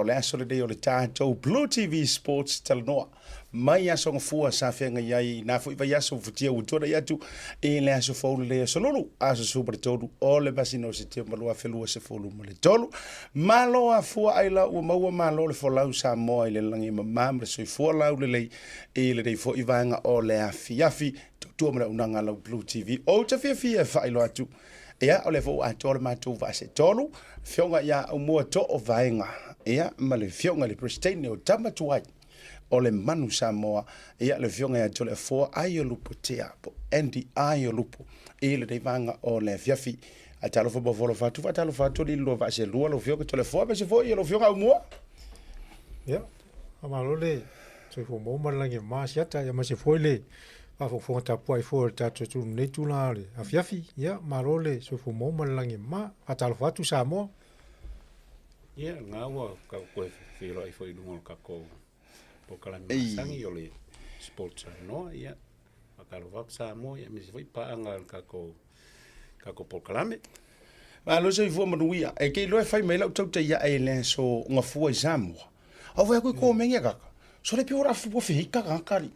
O le aso lenei o le tatou Blue TV Sports talanoa mai aso gafua sa feagai ai i na foi vaiaso ua futia ua tuanai atu i le aso fou lenei aso Lulu, aso 13 o le masina o Setema 2023. Malo afua aila ua maua malo le folau Samoa i le lagi e mama ma le soifua laulelei i lenei foi vaega o le afiafi. Tautua ma le auaunaga a lau Blue TV. Ou te fiafia e faailoa atu Ia, o lea foi ua atoa le matou vaa se tolu, Afioga ia Aumua Too Vaega, ia, ma le Afioga i le Peresetene o Tama Tuai o le Manu Samoa, ia, le Afioga ia Toleafoa Aiolupotea, po Andy Aiolupo, i lenei vaega o le afiafi. Ae talofa ma ofo alofa atu, faatalofa atu alii lua vaa se lua, lau Afioga Toleafoa, aemaise foi lau Afioga Aumua. Ia, faamalo le soifua maua ma le lagi e mama Asiata, aemaise foi le faafogafoga tapuai foi o le tatou atunuu i lenei itula o le afiafi. Ia, malo le soifua maua ma le lagi e mama. Faatalofa atu Samoa. Ia, lena ua tau toe feiloai foi i luga o le tatou polokalame masani o le Sports Talanoa. Ia, faatalofa atu Samoa, ia aemaise foi paaga a le tatou tatou polokalame. Malo soifua manuia. E te iloa e fai mai lau tautai ae i le aso gafua i Samoa. Au fai atu i komeni a kaka. Sole pe ora fu fe hika kaka li.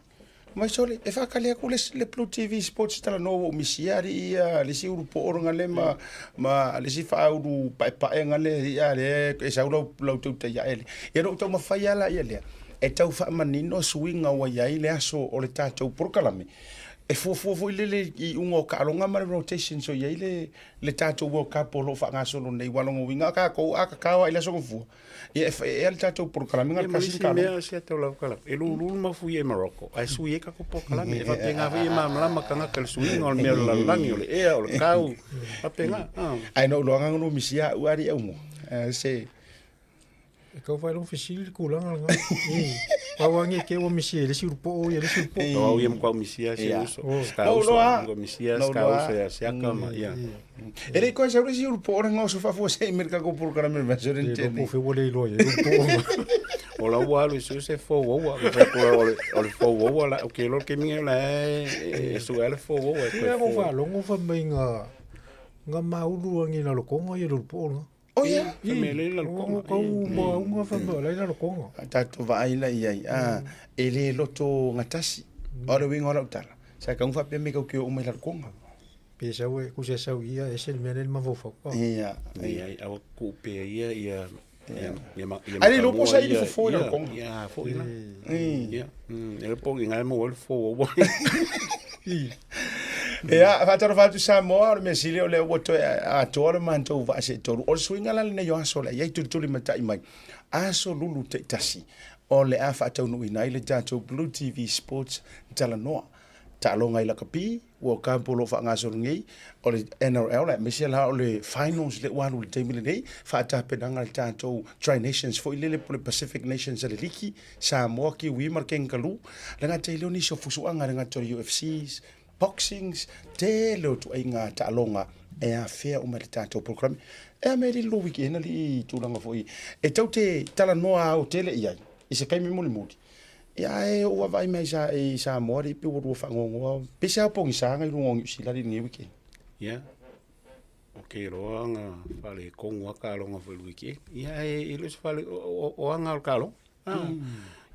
Mai sole e whakale aku le, le Blue TV Sports talanoa ua umisia ari ia le si uru po oro ngale ma ma le si whauru pae pae ngale ia le e sau lau lau tautai ae le. Ia no tau mawhai ala ia lea. E tau whaamanino suiga ua iai le aso o le tatou polokalame. E fuafua foi lele i iuga o taaloga ma le rotations o i ai le, le tatou World Cup o lo o faagasolo nei. Ua lona uiga tatou a tatao lava i le aso Gafua, ia e fai ea le tatou polokalame na o le Ia ma tasi le isi taaloga. mea si a tau lava kala. E lulu le mafuie i Morocco, ae sui ai tatou polokalame. E faapena foi e malamalama tagata i le suiga o le mea o le lalolagi, o le ea, o le kau, faapena. Ae na ou iloa na misia au alii au se E tau faailoga fesili le tulaga lena. Pau lava nei te ua misi e le isi ulu poo ia le isi ulu poo. O au ia matua misia si uso. Ska uso, matua misia ska uso ia siaka ma ia. E le koe sau le isi ulu poo le ngoso faafua se i mereka ko puru kara mere vaso le tene. E fe ua le iloa ia ulu poo. O la ua alu i su se fou oua. Ke fai kua o le fou oua la o ke lo ke minga la e su ale fou oua. Ia ko faalogo fa mai nga nga maulu angi la lokonga ia ulu poo lena. Oh ia. Fai mai le lalo konga. Kau maunga fai mai lai lalo konga. A tatou vaai la i ai, a, e le loto gatasi. O le uiga o lau tala, sa tau faapea me kau ke oo mai lalo konga. Pe sau e kusa sau ia ese le mea nei le mafaufau. Ia. Ia, aua ku pe ia ia ia ma ia. Ai le lopo sa i fofo i lalo konga. Ia, foi la. Ia. E le po ngai mo le fo o. Ia, faatalofa atu Samoa, o le mea sili o lea ua toe atoa le matou vaa se tolu. O le suiga la lenei o aso o le a i ai tulituli matai mai. Aso Lulu taitasi o le a faataunuuina ai le tatou Blue TV Sports talanoa. Taaloga i lakapi, World Cup o lo o faagasolo nei, o le NRL aemaise la o le finals lea ua alu i le taimi lenei, faatapenaga le tatou Tri Nations foi lele po o le Pacific Nations a le liki, Samoa, Kiwi ma le Kangaroo. Le gata i lea o nisi o fusuaga le gata o le UFCs, boxings, tele o ituaiga taaloga e afea uma i le tatou polokalame. E a mea e lilo weekend alii i tulaga foi e tau te talanoa aotele i ai i se taimi mulimuli. Ia ae ou vaavaai mai sa i Samoa alii pe ua lua faanoanoa pe se ao pogisa i luga o Niu Sila alii i lenei weekend. Ia, o ke loa nga faaletonu lava taaloga foi i le weekend. Ia ae e le o se fale o aga o le taaloga.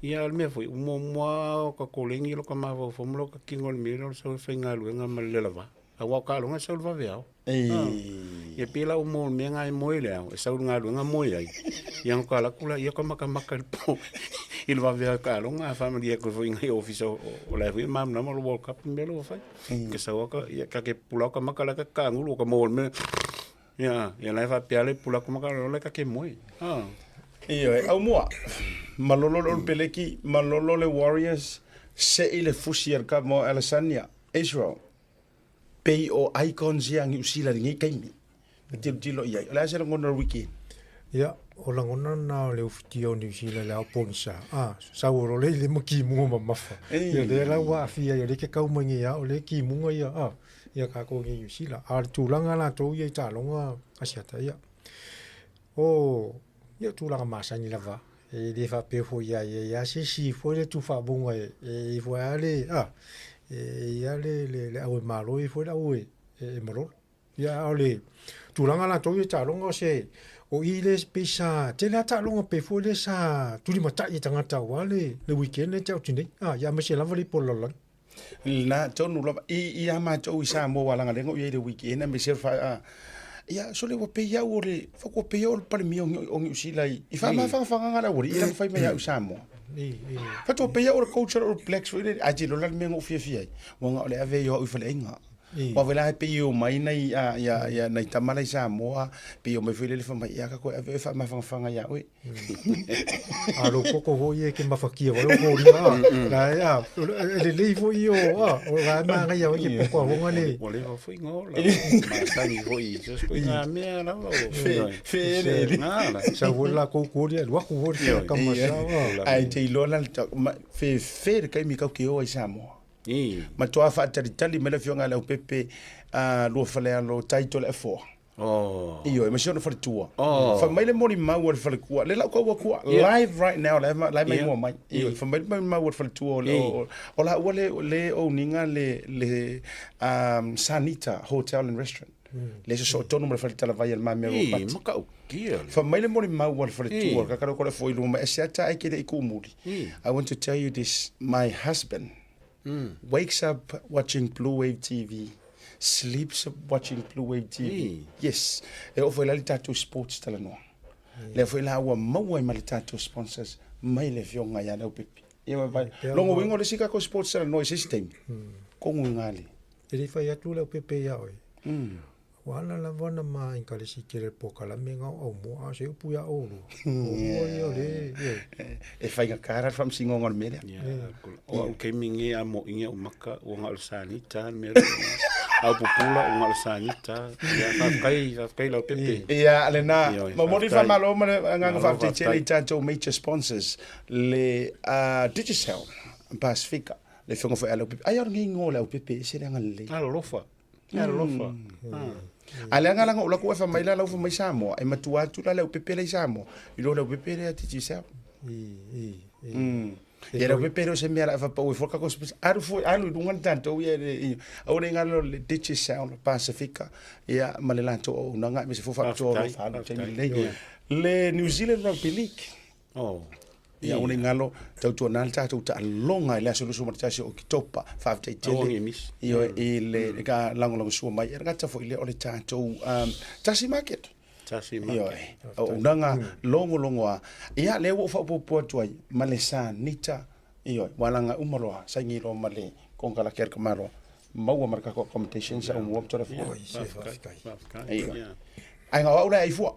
Ia o le mea foi, ua muamua lava o ka koleni lo ka mafaufau ma lo ka kino o le mea lea o le sau e faigaluega ma le lelava. Aua o taaloga e sau i le vaveao. Ia pei la ua mo le mea lena e moe i le ao, e sau i le galuega moe ai. Ia ona toe alu atu lea ka matamata i le po i le vaveao i taaloga, ae faamalie atu ai foi i nai ofisa o la e foi e malamalama le World Cup le mea lea ua fai. Ke sau lava ia ta te pupula atu ka maka la e ta te taagulu ua ta maua i le mea Ia, ia la e faapea le pula atu maka o la e ta te moe. Ioe, Aumua, malolo le Olupeleki, malolo le Warriors, sei le fusi a le Cup mo Alessania, Israel. Pei o icons ia a Niu Sila i lenei taimi. Na tilotilo i ai. O le a se lagona o le weekend? Ia, o lagona na o le ufitia o Niu Sila i le ao pogisa. A, sau o lea i le ma kimuga mamafa. Ia lea la ua aafia ai, o lea ke kau mai nei a, o lea kimuga ia, a, ia kākou nei Niu Sila. A o le tulaga latou ia i taaloga Asiata, ia, o, ia, tulaga masani lava. E le faapea foi ia i ai lava se isi foi le tuufaamauga e i ai foi lava le, a, e i ai lava le au e malo e i ai foi le au e malolo. Ia, a o le tulaga latou ia i taaloga o se, o i le pei sa tele lava taaloga pei foi lea sa tulimatai e tagata aua le le weekend lea e te nei. Ah, ia aemaise lava le ipu o le lalolagi. Lena tonu lava i i a matou i Samoa aua leaga lea na ou i ai i le weekend aemaise le fa ia sole ua pei au o le ua pei au o le Palemia o Niu Sila i faamafagafagaga le aualii la na fai mai au i Samoa. Faatoa pei au o le coach o le All Blacks foi lele, ae te iloa la le mea na ou fiafia ai, ua na o le ave ai o au i faleaiga. Aua foi la e pei e omai nai ia nai tama la i Samoa, pei e omai foi lele fai mai, ia ka koe ave oe e faamafanafanaga ia oe. A lou koko foi ia e ke mafakia foi o foliga a. La e a, e lelei foi ia o a, o la e manaia foi ke poko a honga le. Ua leva foi na ola, masani foi i se ituaiga mea lava o Fe eleele. Sau foi le latou koli, alu atu foi le kama sao a. Ae te iloa la le fefe le taimi kau ke o ai i Samoa. Matua faatalitali mai le afioga ia Leaupepe Luafalealo Taito le Afoa. Oh. Ioe, ma si ona faletua. Oh. Fai mai le molimau a le faletua. Le lau kau atua yeah. live right now, la la mai mua mai. Ioe, fai mai le molimau a le faletua o, yeah. o, o la ua le le owninga le le Sanita Hotel and Restaurant. Le sosoo tonu ma le fale talavai a le mamea Ropati. Ii, matautia. Fai mai le molimau a le faletua, mm. kakalo ko le foi luma mai e ata ai ke le i kumuli. I want to tell you this, my husband wakes up watching Blue Wave TV, sleeps watching Blue Wave TV. Yes, e oo foi la le tatou sports talanoa. Lea foi la ua maua ai ma le tatou sponsors mai le afioga ia Leaupepe. Ia vai. Longa uiga o le isi tatou sports talanoa i se isi taimi. Kogu i ngā le. E le i fai atu Leaupepe ia oe. Ua ala lava ona ma enkalesi tele le polokalame nga o aumua, a o se upu ia oulua. Oulua ia o le, ioe. E faigata la le faamasinoga o le mea lea. Ia, o au taimi nei a moʻi au maka, ua na o le sanita le mea lea. A o pupula ua na o le sanita. Ia, faafetai, faafetai Leaupepe. Ia, lena. Momoli le faamalo ma le agaga faafetai tele i tatou major sponsors, le Digicel, Pasefika, le afioga foi ia Leaupepe. Ai o lenei igoa o Leaupepe e ese le agalelei. Alolofa. Alolofa. A leaga la na ou e fai mai la lau fai mai Samoa, e matua atu la Leaupepe lea i Samoa, i lo Leaupepe lea Digicel. Ia Leaupepe le o se mea la faapau ai fua le tatou alu foi alu i luga le tatou ia le aua ne i galo le Digicel Pasefika ia ma le latou auaunaga aemaise foi faapitoa o lo o faalu i le taimi lenei. Le New Zealand Rugby League. Oh. Ia aua ne i galo, tautuana le tatou taaloga i le aso 21 o Oketopa. Faafetai tele ioe i le ka lagolagosua mai. E le gata foi lea o le tatou Tasi Market. Tasi Market. Ioe, auaunaga logologoa. Ia, lea ua ou faaopoopo atu ai ma le Sanita, ioe, ua alaga uma loa, saini loa ma le konekarate a le tamaloa, maua ma le tatou accommodation sa umua ma tole fua. Oi, se faafetai. Ioe. Ae na o au la e ai fua.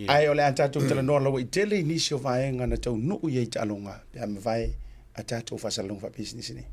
Ae o le a tatou talanoa lauaitele i nisi o vaega na taunuu i ai taaloga pe a mavae a tatou faasalalauga faapisinisi nei.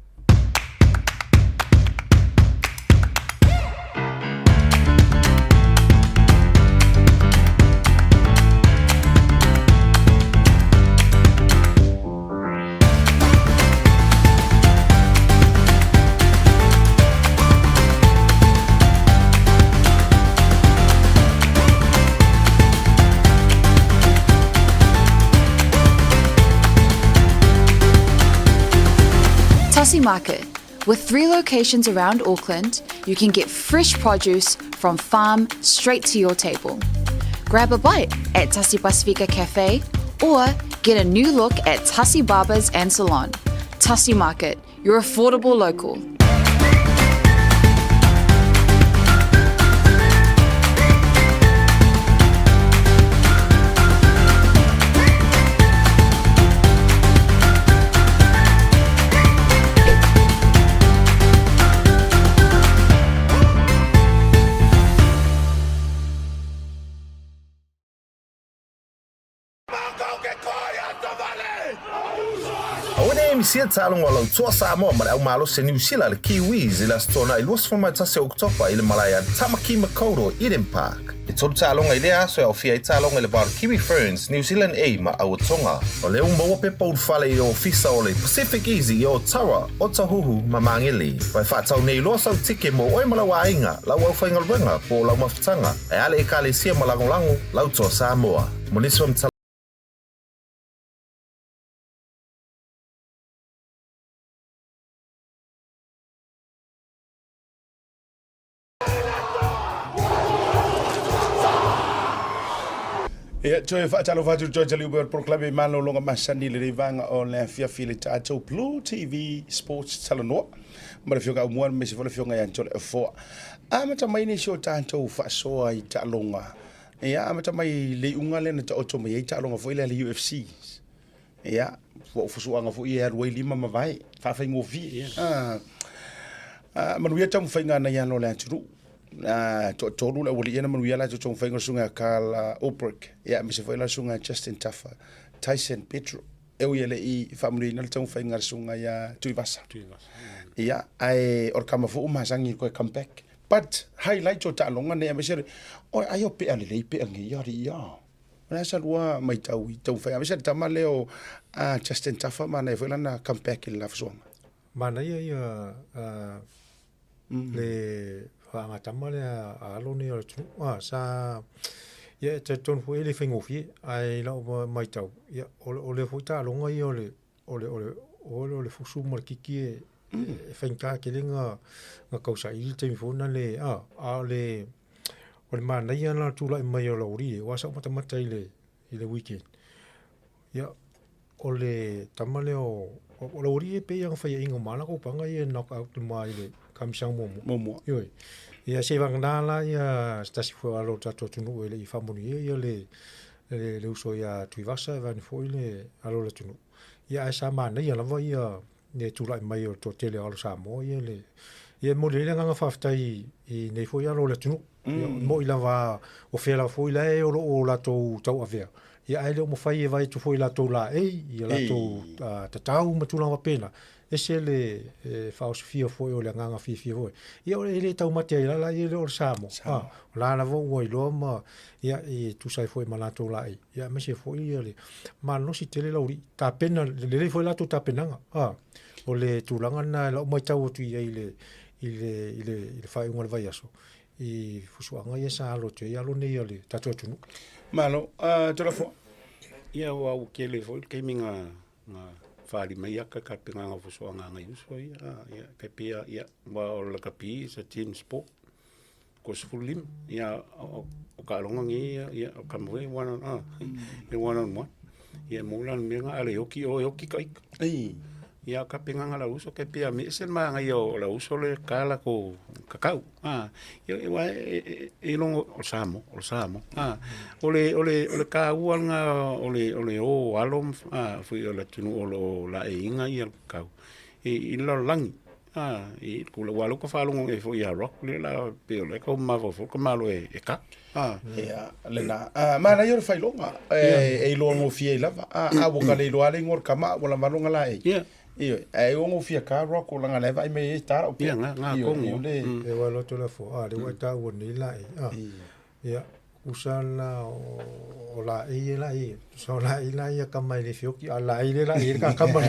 Tasi Market. With three locations around Auckland, you can get fresh produce from farm straight to your table. Grab a bite at Tasi Pasifika Cafe or get a new look at Tasi Barbers and Salon. Tasi Market, your affordable local. Aua ne i misia taaloga o lau toa Samoa ma le au malosi a Niu Sila le Kiwis i le Aso Toonai 21 o Oketopa i le malae a Tamaki Makaurau Eden Park. E tolu taaloga i lea aso e aofia ai taaloga i le va o le Kiwi Ferns, New Zealand A ma Aua Tonga. O lea ua maua pepa ulufale i le ofisa o le Pacific Easy i Otawa, Otahuhu ma Magele. Ua e faatau nei loa sau tike mo oe ma lau aiga, lau aufaigaluega po o lau mafutaga, ae a le Ekalesia ma lagolago lau toa Samoa. Mo nisi o. Ia, toe faatalofa atu i le toe taliu pea o le polokalame i malologa masani i lenei vaega o le afiafi i le tatou Blue TV Sports Talanoa ma le Afioga Aumua aemaise foi le Afioga ia Toleafoa. Amata mai nisi o tatou faasoa i taaloga. Ia, amata mai i le iuga lea na taoto mai ai taaloga foi lea a le UFC. Ia, ua ou fusuaga foi e alu ai lima ma vae, faafaigofie. Ah, ah, manuia taumafaiga a nai alo o le atunuu. Ah, toatolu le aualii ia na manuia latou taumafaiga o le susuga ia Carl Ulbrich, ia aemaise foi la le susuga ia Justin Tafa, Tyson Pedro, e ui e le i faamanuiaina le taumafaiga a le susuga ia Tuivasa. Ia, ae o le kama foi ua masani i le toe come back. But, highlight o taaloga nei aemaise le, oi, ai o pea lelei pea nei alii ia. O le a sa lua matau i taumafai aemaise le tama lea o Justin Tafa manaia foi lana come back i le la fesoaga. Manaia ia le faagatama lea a alo nei o le atunuu. A, sa ia e talitonu foi e le faigofie ae i lau matau ia o le foi taaloga ia o le o le o le o le o le fusu ma le kiki e e faigata tele na na tausaili le taimi foi lena a a o le o le manaia la o le tulai mai o Lauli aua sa ou matamata i le i le weekend ia o le tama lea o o Lauli e pei lava na faiaina uma lava latou paga ia e knock out uma i le kamisaga muamua. Muamua. Ioe. Ia seivagana la ia se tasi foi o alo o le tatou atunuu e le i faamanuia ia le le uso ia Tuivasa e vaeane foi le alo o le atunuu. Ia ae sa manaia lava ia le tulai mai o le toatele o alo Samoa ia le ia e momoli ai le agaga faafetai i nei foi alo o le atunuu. Ia e moni lava o fea lava foi la e o lo o latou tauavea, ia ae le o mafai e vaai atu foi i latou laei, i a latou tatau ma tulaga faapena. Ese le faaosofia foi o le agaga fiafia foi. Ia e le taumate ai la ia o le Samoa. Ah, o la lava ua iloa ma ia e tusa ai foi ma latou laei. Ia aemaise foi ia le malosi tele Laulii. Tapena lelei foi latou tapenaga. Ah, o le tulaga lena i lau matau atu i ai i le i le i le i le faaiuga o le vaiaso i fusuaga ia sa alo atu ai alo nei a le tatou atunuu. Malo, uh, Toleafoa. Ia ua ua tele foi le taimi na na faaali mai aka ka pegaga fusoaga a nai uso ia, a, ia, kai pea, ia, wa o le lakapi is a team sport. Ko 15, ia, o, o taaloga nei, ia, ia, o ka moe one on, ah, e one on one. Ia, mo la le mea nga ale oki, o e oki ka ika. Ei. Ia, ka pegaga la uso, kai pea me ese le magaia o la uso le kala ko kakau. A, ia, e, wa, e, e, e logo, o le Samoa, o le Samoa. A, o le, o le, o le taua lena o le, o le o alo, a, foi o le atunuu o lo o laeiina ia le kakau, i, i le lalolagi. A, i, kula, ua lea ua faalogo nei foi ia Rock, lea la, pei o lea e tau mafaufau ka malo e, e ka. A. Ia, lena. A, manaia o le failoga, e, e iloa gofie ai lava. A, a ua ka le iloa lava le igoa o le kama, a ua lava lona laei. Ia. Ioe, ae ua gofia ka rock o langa le vaai mai ai tara o Ia, nga, nga kongo. Le E wa loto la fo, a le wa ta ua nei la e. A. Ia, usa la o o la e la e. Usa o la e la ia kama i le fioki, a la e le la e ka kama le.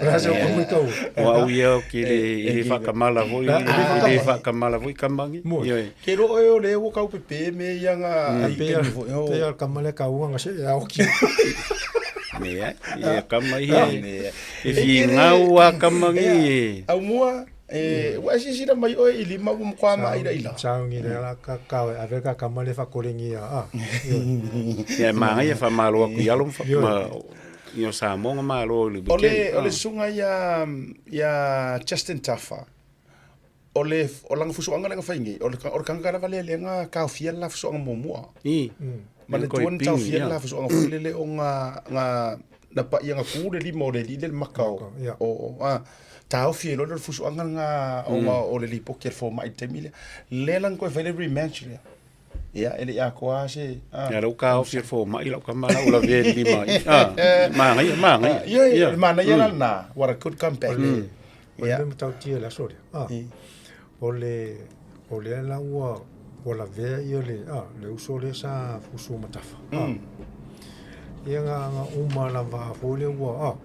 La se o ko tau. O au ia o ke le i le whakamala foi, i le whakamala foi kamangi. Ioe. Ke ro e o le ua kau pepe me ia nga ai ke ni foi. Te ia kama le ka ua nga se e ao ki. Me ai, ia kama i he. E fi ngau a kamangi e. Au mua, e, ua e sisira mai oe i lima ua matua ma ira ila. Sau ngi le ala ka ka e ave ka kama le whakorengi a. Ia maangai e whamalo aku i alo ma i o Samoa nga malo i le weekend. O le susuga ia, ia Justin Tafa, O le o lana fusoaga lea na fai nei, o le o le tagata lava lea lea na taofia le la fusoaga muamua. I. Ma le tua na taofia le la fusoaga foi lele o na na na paia na tu le lima o le alii lea i le maka o o a taofi ai loa lea o le fusoaga lena ona o le lipoti a le fomai i le taimi lea. Lea la na toe fai le rematch lea. Ia, e le i atoa lava se a. Ia lea ua taofi e le fomai lau tama la ua lavea i le lima i. A, manaia, manaia. Ia, le manaia la lena. What a good comeback. O le mea matautia i le aso lea, a, o le, o lea la ua, ua lavea ia le, a, le uso lea sa fusu ma Tafa. A, ia na, na uma lava foi lea ua, a,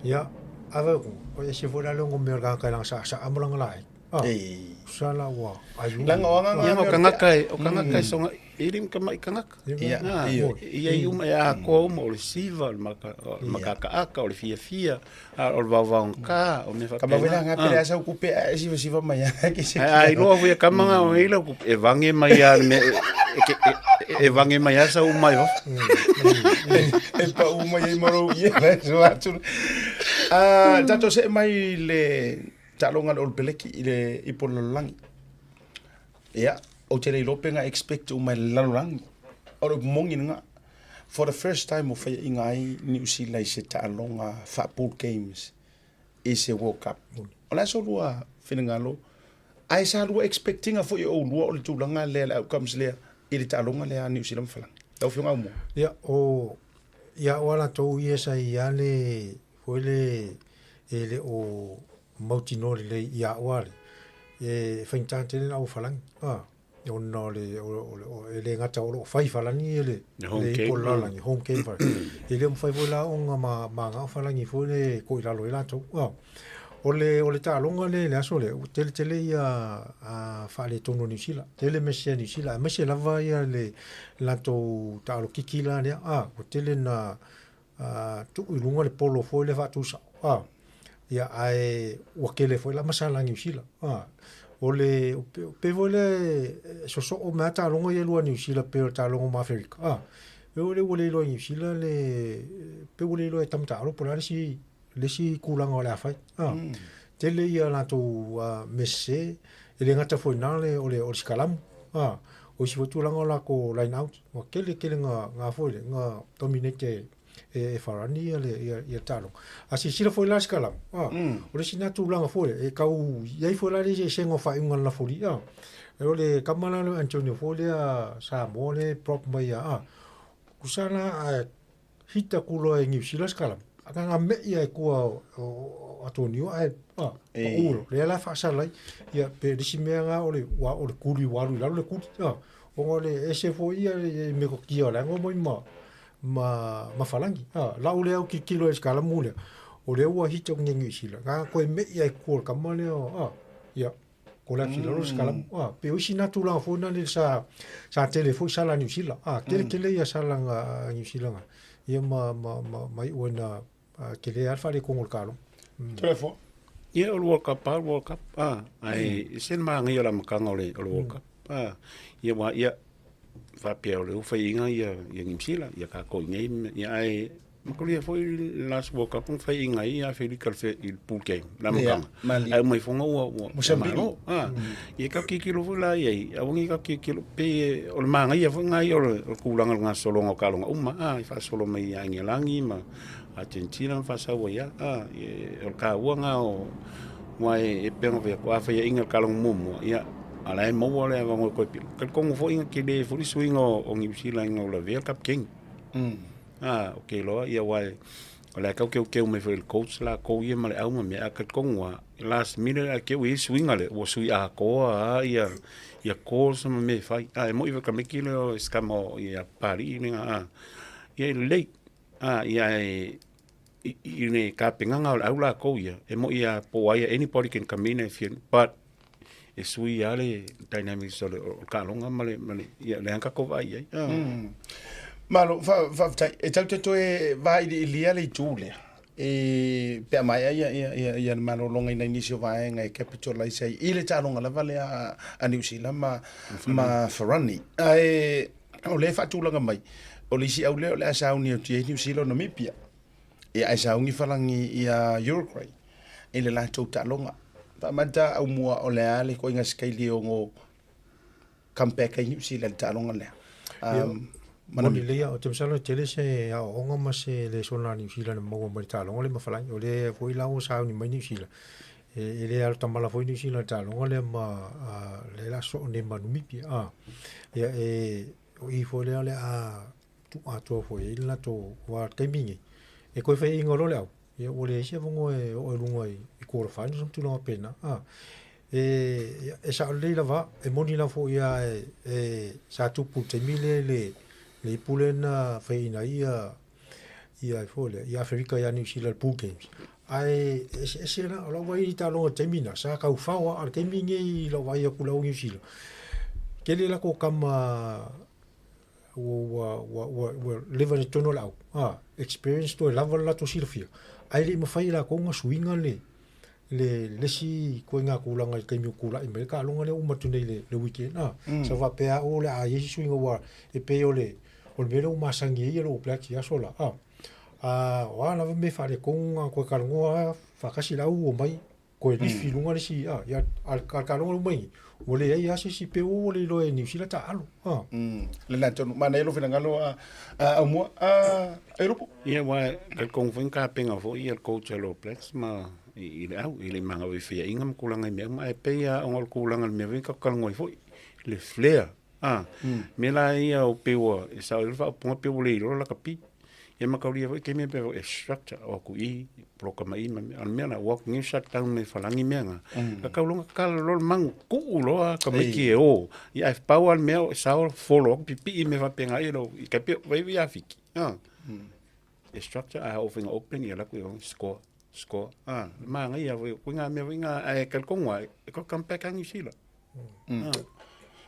ia, ave aku, o ese foi la le onomea o le tagata i lana saasaa ma lana laei. Ah, Ei. Usa la ua ai Langa o anga Ia, o kangaka e, o kangaka e songa, e le ka mai kangaka. Ia, Ah, ia. ia i uma e atoa uma o le siva, o le maka, o le makakaaka, o le fiafia, a o le vaovaogata, o mea Ka mawe la faapena. nga pele asa uku pe a siva siva mai a ke se. Ai ai loa foi e kama nga o eila ku e vange mai a le mea e, e, e, e, E vage mai lava sau uma i fafo. E pau mai ai ma lou ie la e sua atu. Ah, tatou see mai i le taaloga a le All Beleki i le ipu o le lalolagi. Ia, ou te le iloa pe na expect uma e le lalolagi. O le upu moni lena. For the first time ua faiaina ai Niu Sila i se taaloga faa-pool games i se World Cup. O le a so lua finagalo, ae sa lua expect ina foi e oulua o le tulaga lea, le outcomes lea i le taaloga lea a Niu Sila ma Falani? Lau Afioga Aumua. Ia, o, ia o a latou ia sa i ai le, foi le, e le o mautinoa lelei ia au a le, e faigata tele na au Falani. Ah. Ona o le, o, le, o, e le gata o lo o fai Falani e le, Le home le game, ipo le lalolagi, home game Falani. E le o mafai foi la ona ma, magao Falani foi le ko i lalo ai latou. Ah. O le, o le taaloga le, le aso lea, ua tele tele ia a, faaletonu o Niu Sila. Tele mea sese a Niu Sila, aemaise lava ia le latou taalo kiki la lea. Ah, ua tele na a, tuu i luga le polo foi lea faatusao. A, ia, ae ua tele foi la masala a Niu Sila. A, o le, pei foi lea e sosoo mai lava taaloga ia e lua a Niu Sila pei o le taaloga ma Aferika. A, pei foi lea ua le iloa e Niu Sila le, pei ua le iloa e tama taalo po o le a le isi, le isi tulaga o le a fai. A, tele ia latou mea sese, e le gata foi i ina le, o le, o le sikalamu. A, o isi foi tulaga o latou line out, ua tele tele na, na foi lea, na dominate e, e Farani ia le, ia, ia taaloga. A silasila foi la i sikalamu, a, o le isi na tulaga foi lea, e tau i ai foi la le eseesega o faaiuga a le lafoli, a. O le tama la lea o Antonio foi lea Samoa lea e prop mai ia, a, tusa la a hit atu loa e Niu Sila se kalamu, a na me'i lava i tua o Antonio ae a, pau loa. Lea la e faasala ai, ia pe le isi mea lena o le, aua o le kuli ua alu i lalo le kuli, a, ona o le ese foi ia i metotia o la e noho mai ma, ma, ma Falani. A, lau lea autilotilo i le kalamu lea, o lea ua hit atu nei Niu Sila, na toe me'i lava i tua o le tama lea, a, ia, collapse i lalo se kalamu. A, pei o isi na tulaga foi na le sa, sa tele foi sala a Niu Sila. A, tele tele ia sala na a Niu Sila na, ia ma, ma, ma, ma iu ai na tele lava le faaletonu o le kalamu. Toleafoa. Ia, o le World Cup lava o le World Cup. A, ae ese le manaia o le amataga o le, o le World Cup. A, ia aua, ia, faapea o lea ua faiaina ia, ia Niu Sila, ia tatou i inei, ia ae Makolia foi last World Cup na faiaina ai ia Aferika i le pool game, le amataga. Ae uma ifoga ua ua malo. Ah, ia ka tilotilo foi la i ai, aua ne i tatou tilotilo pei o le manaia foi lena ia o le tulaga o le gasologa o taaloga uma, ah, e faasolo mai ia Agelagi ma Argentina ma faasau ai lava. Ah, o le taua lena o aua e pei ona fai atu, a faiaina i le taaloga muamua, ia a o la e maua le avanoa e toe pili. Talitonu foi na tele foi le suiga o Niu Sila ina ua lavea le kapikeni. A, ou te iloa, ia aua o la e tau teuteu mai foi e le coach latou ia ma le au ma mea, ae talitonu lava, last minute ae te i ua i ai le suiga lea, ua sui atoa lava ia, ia calls ma mea e fai. A, e moni foi le tamaiti lea o si tama o ia Papalii lena, a, ia e lelei. A, ia e, i le tapenaga o le au latou ia, e moni lava po o ai, anybody can come in and fill, but e sui lava le dynamics o le taaloga ma le, ma le, ia, lea na tatou vaai i ai. Malo, faafetai. E tatou te toe vailiilia le itu lea, e, pe a maea ia, ia, ia, ia le malologa i nai nisi o vaega e capitalize ai i le taaloga lava lea a Niu Sila ma, ma Farani. Ae o lea e faatulaga mai, o le isi au lea o le a sauni atu i ai Niu Sila o Namibia. Ia ae sauni Farani ia Uruguay i le latou taaloga. Faamata Aumua o le a le ituaiga sikaili e ono come back ai Niu Sila i le taaloga lea. Ma Moni lelei lava, ou te masalo e tele se aoaoga ma se lesona a Niu Sila na maua mai le taaloga lea ma Falani. O lea foi la ua sauni mai Niu Sila, e le alo tamala foi Niu Sila i le taaloga lea ma lea o le a sosoo nei ma Namibia. Ia e, o i foi lea o le a tuu atoa foi i ai le latou aua o le taimi lenei, e toe faiaina loa le au, ia ua leai se avanoa e oo ai i luga i quarter finals ma tulaga faapena. A, e, e sao lelei lava, e moni lava foi lava e, e, sa tupu i le taimi lea i le, le ipu lea na faiaina ai ia, ia foi lea, ia Aferika ia Niu Sila i le Pool Games. Ae eseese la, o lau vaai i taaloga i le taimi lena, sa tau fao lava, a o le taimi lenei i lau vaai atu i le au Niu Sila, tele latou tama ua, ua, ua, ua leva i totonu o le au, a, experience toe lava le latou silafia, ae le i mafai e latou ona suiga le, le le isi ituaiga tulaga i le taimi ua tulai mai ai le taaloga lea ua uma atu nei i le le weekend a. Sa faapea lava o le a i ai se suiga aua e pei o le o le mea lea ua masani ai le All Blacks i aso la a. A o a lava mea faaletonu na toe talanoa lava faatasi la ua omai toe lifi i luga le isi a, ia a o le taaloga lea ua uma nei, ua leai lava se isi pei ua le iloa e Niu Sila taaalo a. Lena tonu, manaia lou finagalo a Aumua. Ailupu? Ia, aua e talitonu foi na tapena foi le coach a le All Blacks ma i le au, e le i manao i faiaina ma tulaga i mea uma, ae pei lava ona o le tulaga i le mea foi lea tatou te talanoa ai foi, le flair, a, mea la ia o pei ua, e sao ai le faaupuga pei ua le iloa le lakapi. Ia ma taulia foi taimi pei e structure, o atu i i, poloka mai i ma mea. A o le mea la, ua o atu nei shut down mai falagi mea na. Ka tau loa ona tatala loa le manu, tuu loa tamaiti e o. Ia ae pau lava le mea e sao follow atu pipii mea faapena ia lou, tai pei o vai ia Fiti, a. E structure ae a oo foi ina open ia alu atu ia score, score, a. E manaia foi, o ituaiga mea foi na, ae talitonu lava e toe come back lava Niu Sila.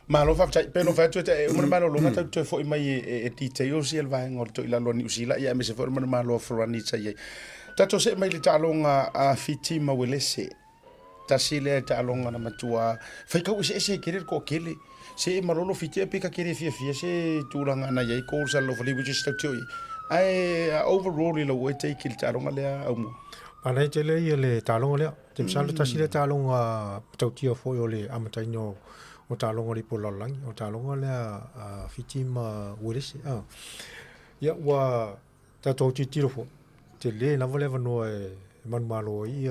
Malo faafetai. Pei ona fai atu e uma le malologa tatou toe foi mai e details ia le vaega o le toilalo a Niu Sila ia aemaise foi o le manumalo a Farani sa i ai. Tatou see mai i le taaloga a Fiti ma Uelese. Tasi lea taaloga na matua faitau eseese ai tele le toatele. Se e malolo Fiti ae pei ta te le fiafia se tulaga na i ai goals a Lalofalia which is tautio i ai. Ae overall i lou oe take i le taaloga lea Aumua? Manaia tele ia le taaloga lea. Ou te masalo tasi lea taaloga matautia foi o le amataina o taaloga o le ipu o le lalolagi, o le taaloga lea a Fiti ma Uelese. Ia ua tatou tilotilo foi, tele lava le avanoa e manumalo ai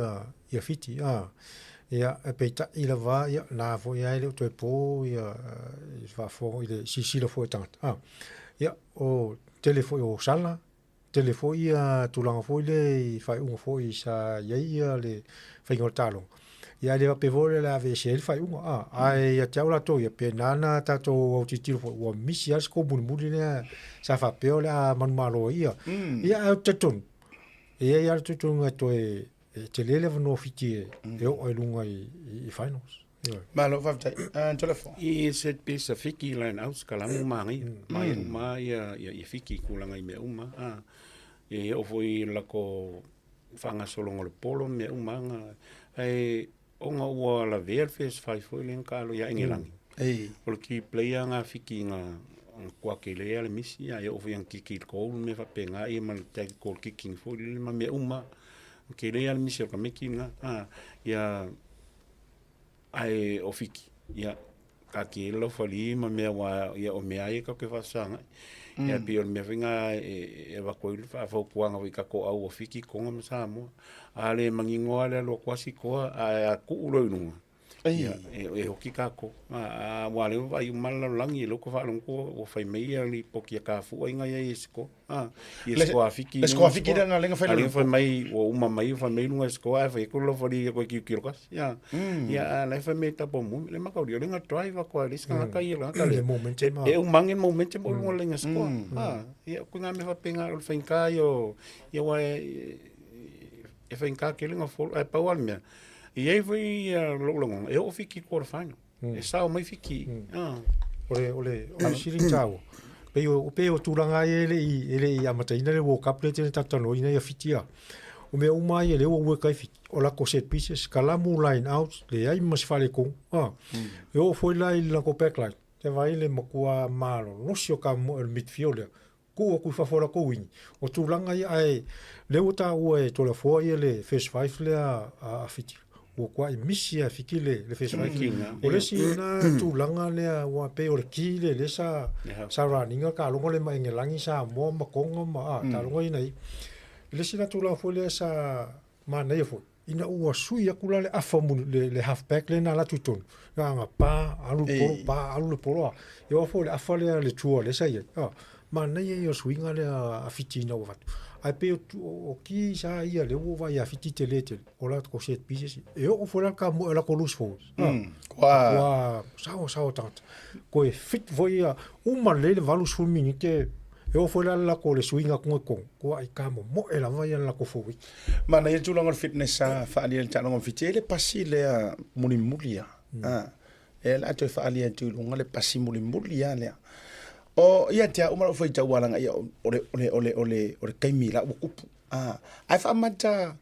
ia Fiti. Ia, peitai lava, ia, na foi lava e le o toe po ia i le faafofoga i le silasila foi a tagata. Ia, o tele foi o sala, Tele foi ia tulaga foi lea i faaiuga foi sa i ai ia le faiga o le taaloga. Ia ae le faapea foi o le a aveese ai le faaiuga. A, ae ia te au latou ia, pe na ana tatou autilotilo foi, ua misi lava le score mulimuli lea sa faapea o le a manumalo ai ia. Ia ae ou te talitonu, e i ai lava le talitonuga e toe, e tele le avanoa o Fiti e oo ai i luga i finals. Malo faafetai. Toleafoa. I set piece a Fiti line out kalamu manaia. Manaia uma ia ia Fiti i tulaga i mea uma. A e oo foi i le latou faagasologa o le polo ma mea uma aga. Ae ona ua lavea le first five foi lea na taalo ia Engelagi. O le key player na a Fiti na matua tele lava le misi ae oo foi ina kiki i le goal ma mea faapena ia ma le tactical kicking foi lele ma mea uma. Tele lava le misi o le tamaiti lena. Ia Ae o Fiti, ia, taatia ia le laufali ma mea aua ia o mea lava ia tatou te faafesagai. Ia pei o le mea foi lena e avatu ai le faafautuaga foi i tatou au o Fiti, Toga ma Samoa. A le manino lava le alu atu a sikoa, ae a tuu loa i luga, ia, e oti tatou. Aua o lea ua vaai uma lava le lalolagi, o lea ua ou faalogo atu ua fai mai lipoti a Kafua na i ai e sikoa. Ia Le sikoa Fiti le sikoa Fiti lea na lenga fai le fai mai ua uma mai fai mai lunga sikoa ai fai ko lo fali ko ki ki rokas ya ya la fai mai tapo mu le makau le nga drive ko le sanga ka ia la ka le momentum e u mange momentum o lunga lenga sikoa ha ia ko nga me fa penga o fai ka yo ia wa e fai ka ke lenga fo ai pa wal mea ia i foi lo lo e o Fiti quarter final E sao mai Fiti. O le, o le, o le sili taua. Pei o, pei o tulaga ia e le i, e le i amataina le World Cup lea tele talatalanoaina ia Fiti a. O mea uma ia lea ua work ai Fiti. O lako set pieces, kalamu line out, leai ma se faaletonu. A. E oo foi la i le lako back line, te vaai le matua malolosi o ka moe o le midfield lea. Tuu atu i fafo o latou wing. O tulaga ia, ae lea ua taua e Toleafoa ia le first five lea a Fiti. Ua kuai misi lava e Fiti le, le first five. O le isi lena tulaga lea ua pei o le key lea lea sa, sa run ina taaloga lea ma Engelagi, Samoa ma Tonga ma, a, taaloga ia na i ai. O le isi la tulaga foi lea sa manaia foi, ina ua sui atu la le afa muli, le, le half back lea na alu atu i totonu, na ona pa, alu le polo, pa, alu le polo, a. E oo foi i le afa lea le tour lea sa i ai, a. Manaia ia o suiga lea a Fiti ina ua avatu. Ae pei o, o, o ki sa ia lea ua vaai ia Fiti tele tele, o latou set pieces, e oo foi la le kamoe o latou loose forwards, a. Kua. Kua sao, sao tagata. Koe fit foi ia, uma lelei le 80 minute, E oo foi la le latou le suiga atu i totonu, ua ai ka momoe lava ia le latou forward. Manaia le tulaga o le fitness sa faaalia i le taaloga o Fiti. E le pasi lea mulimuli lava. E o le a toe faaalia atu i luga le pasi mulimuli lava lea. O ia te au ma lou faitau alagaia o le, o le, o le, o le, o le taimi la ua tupu. Ae faamata.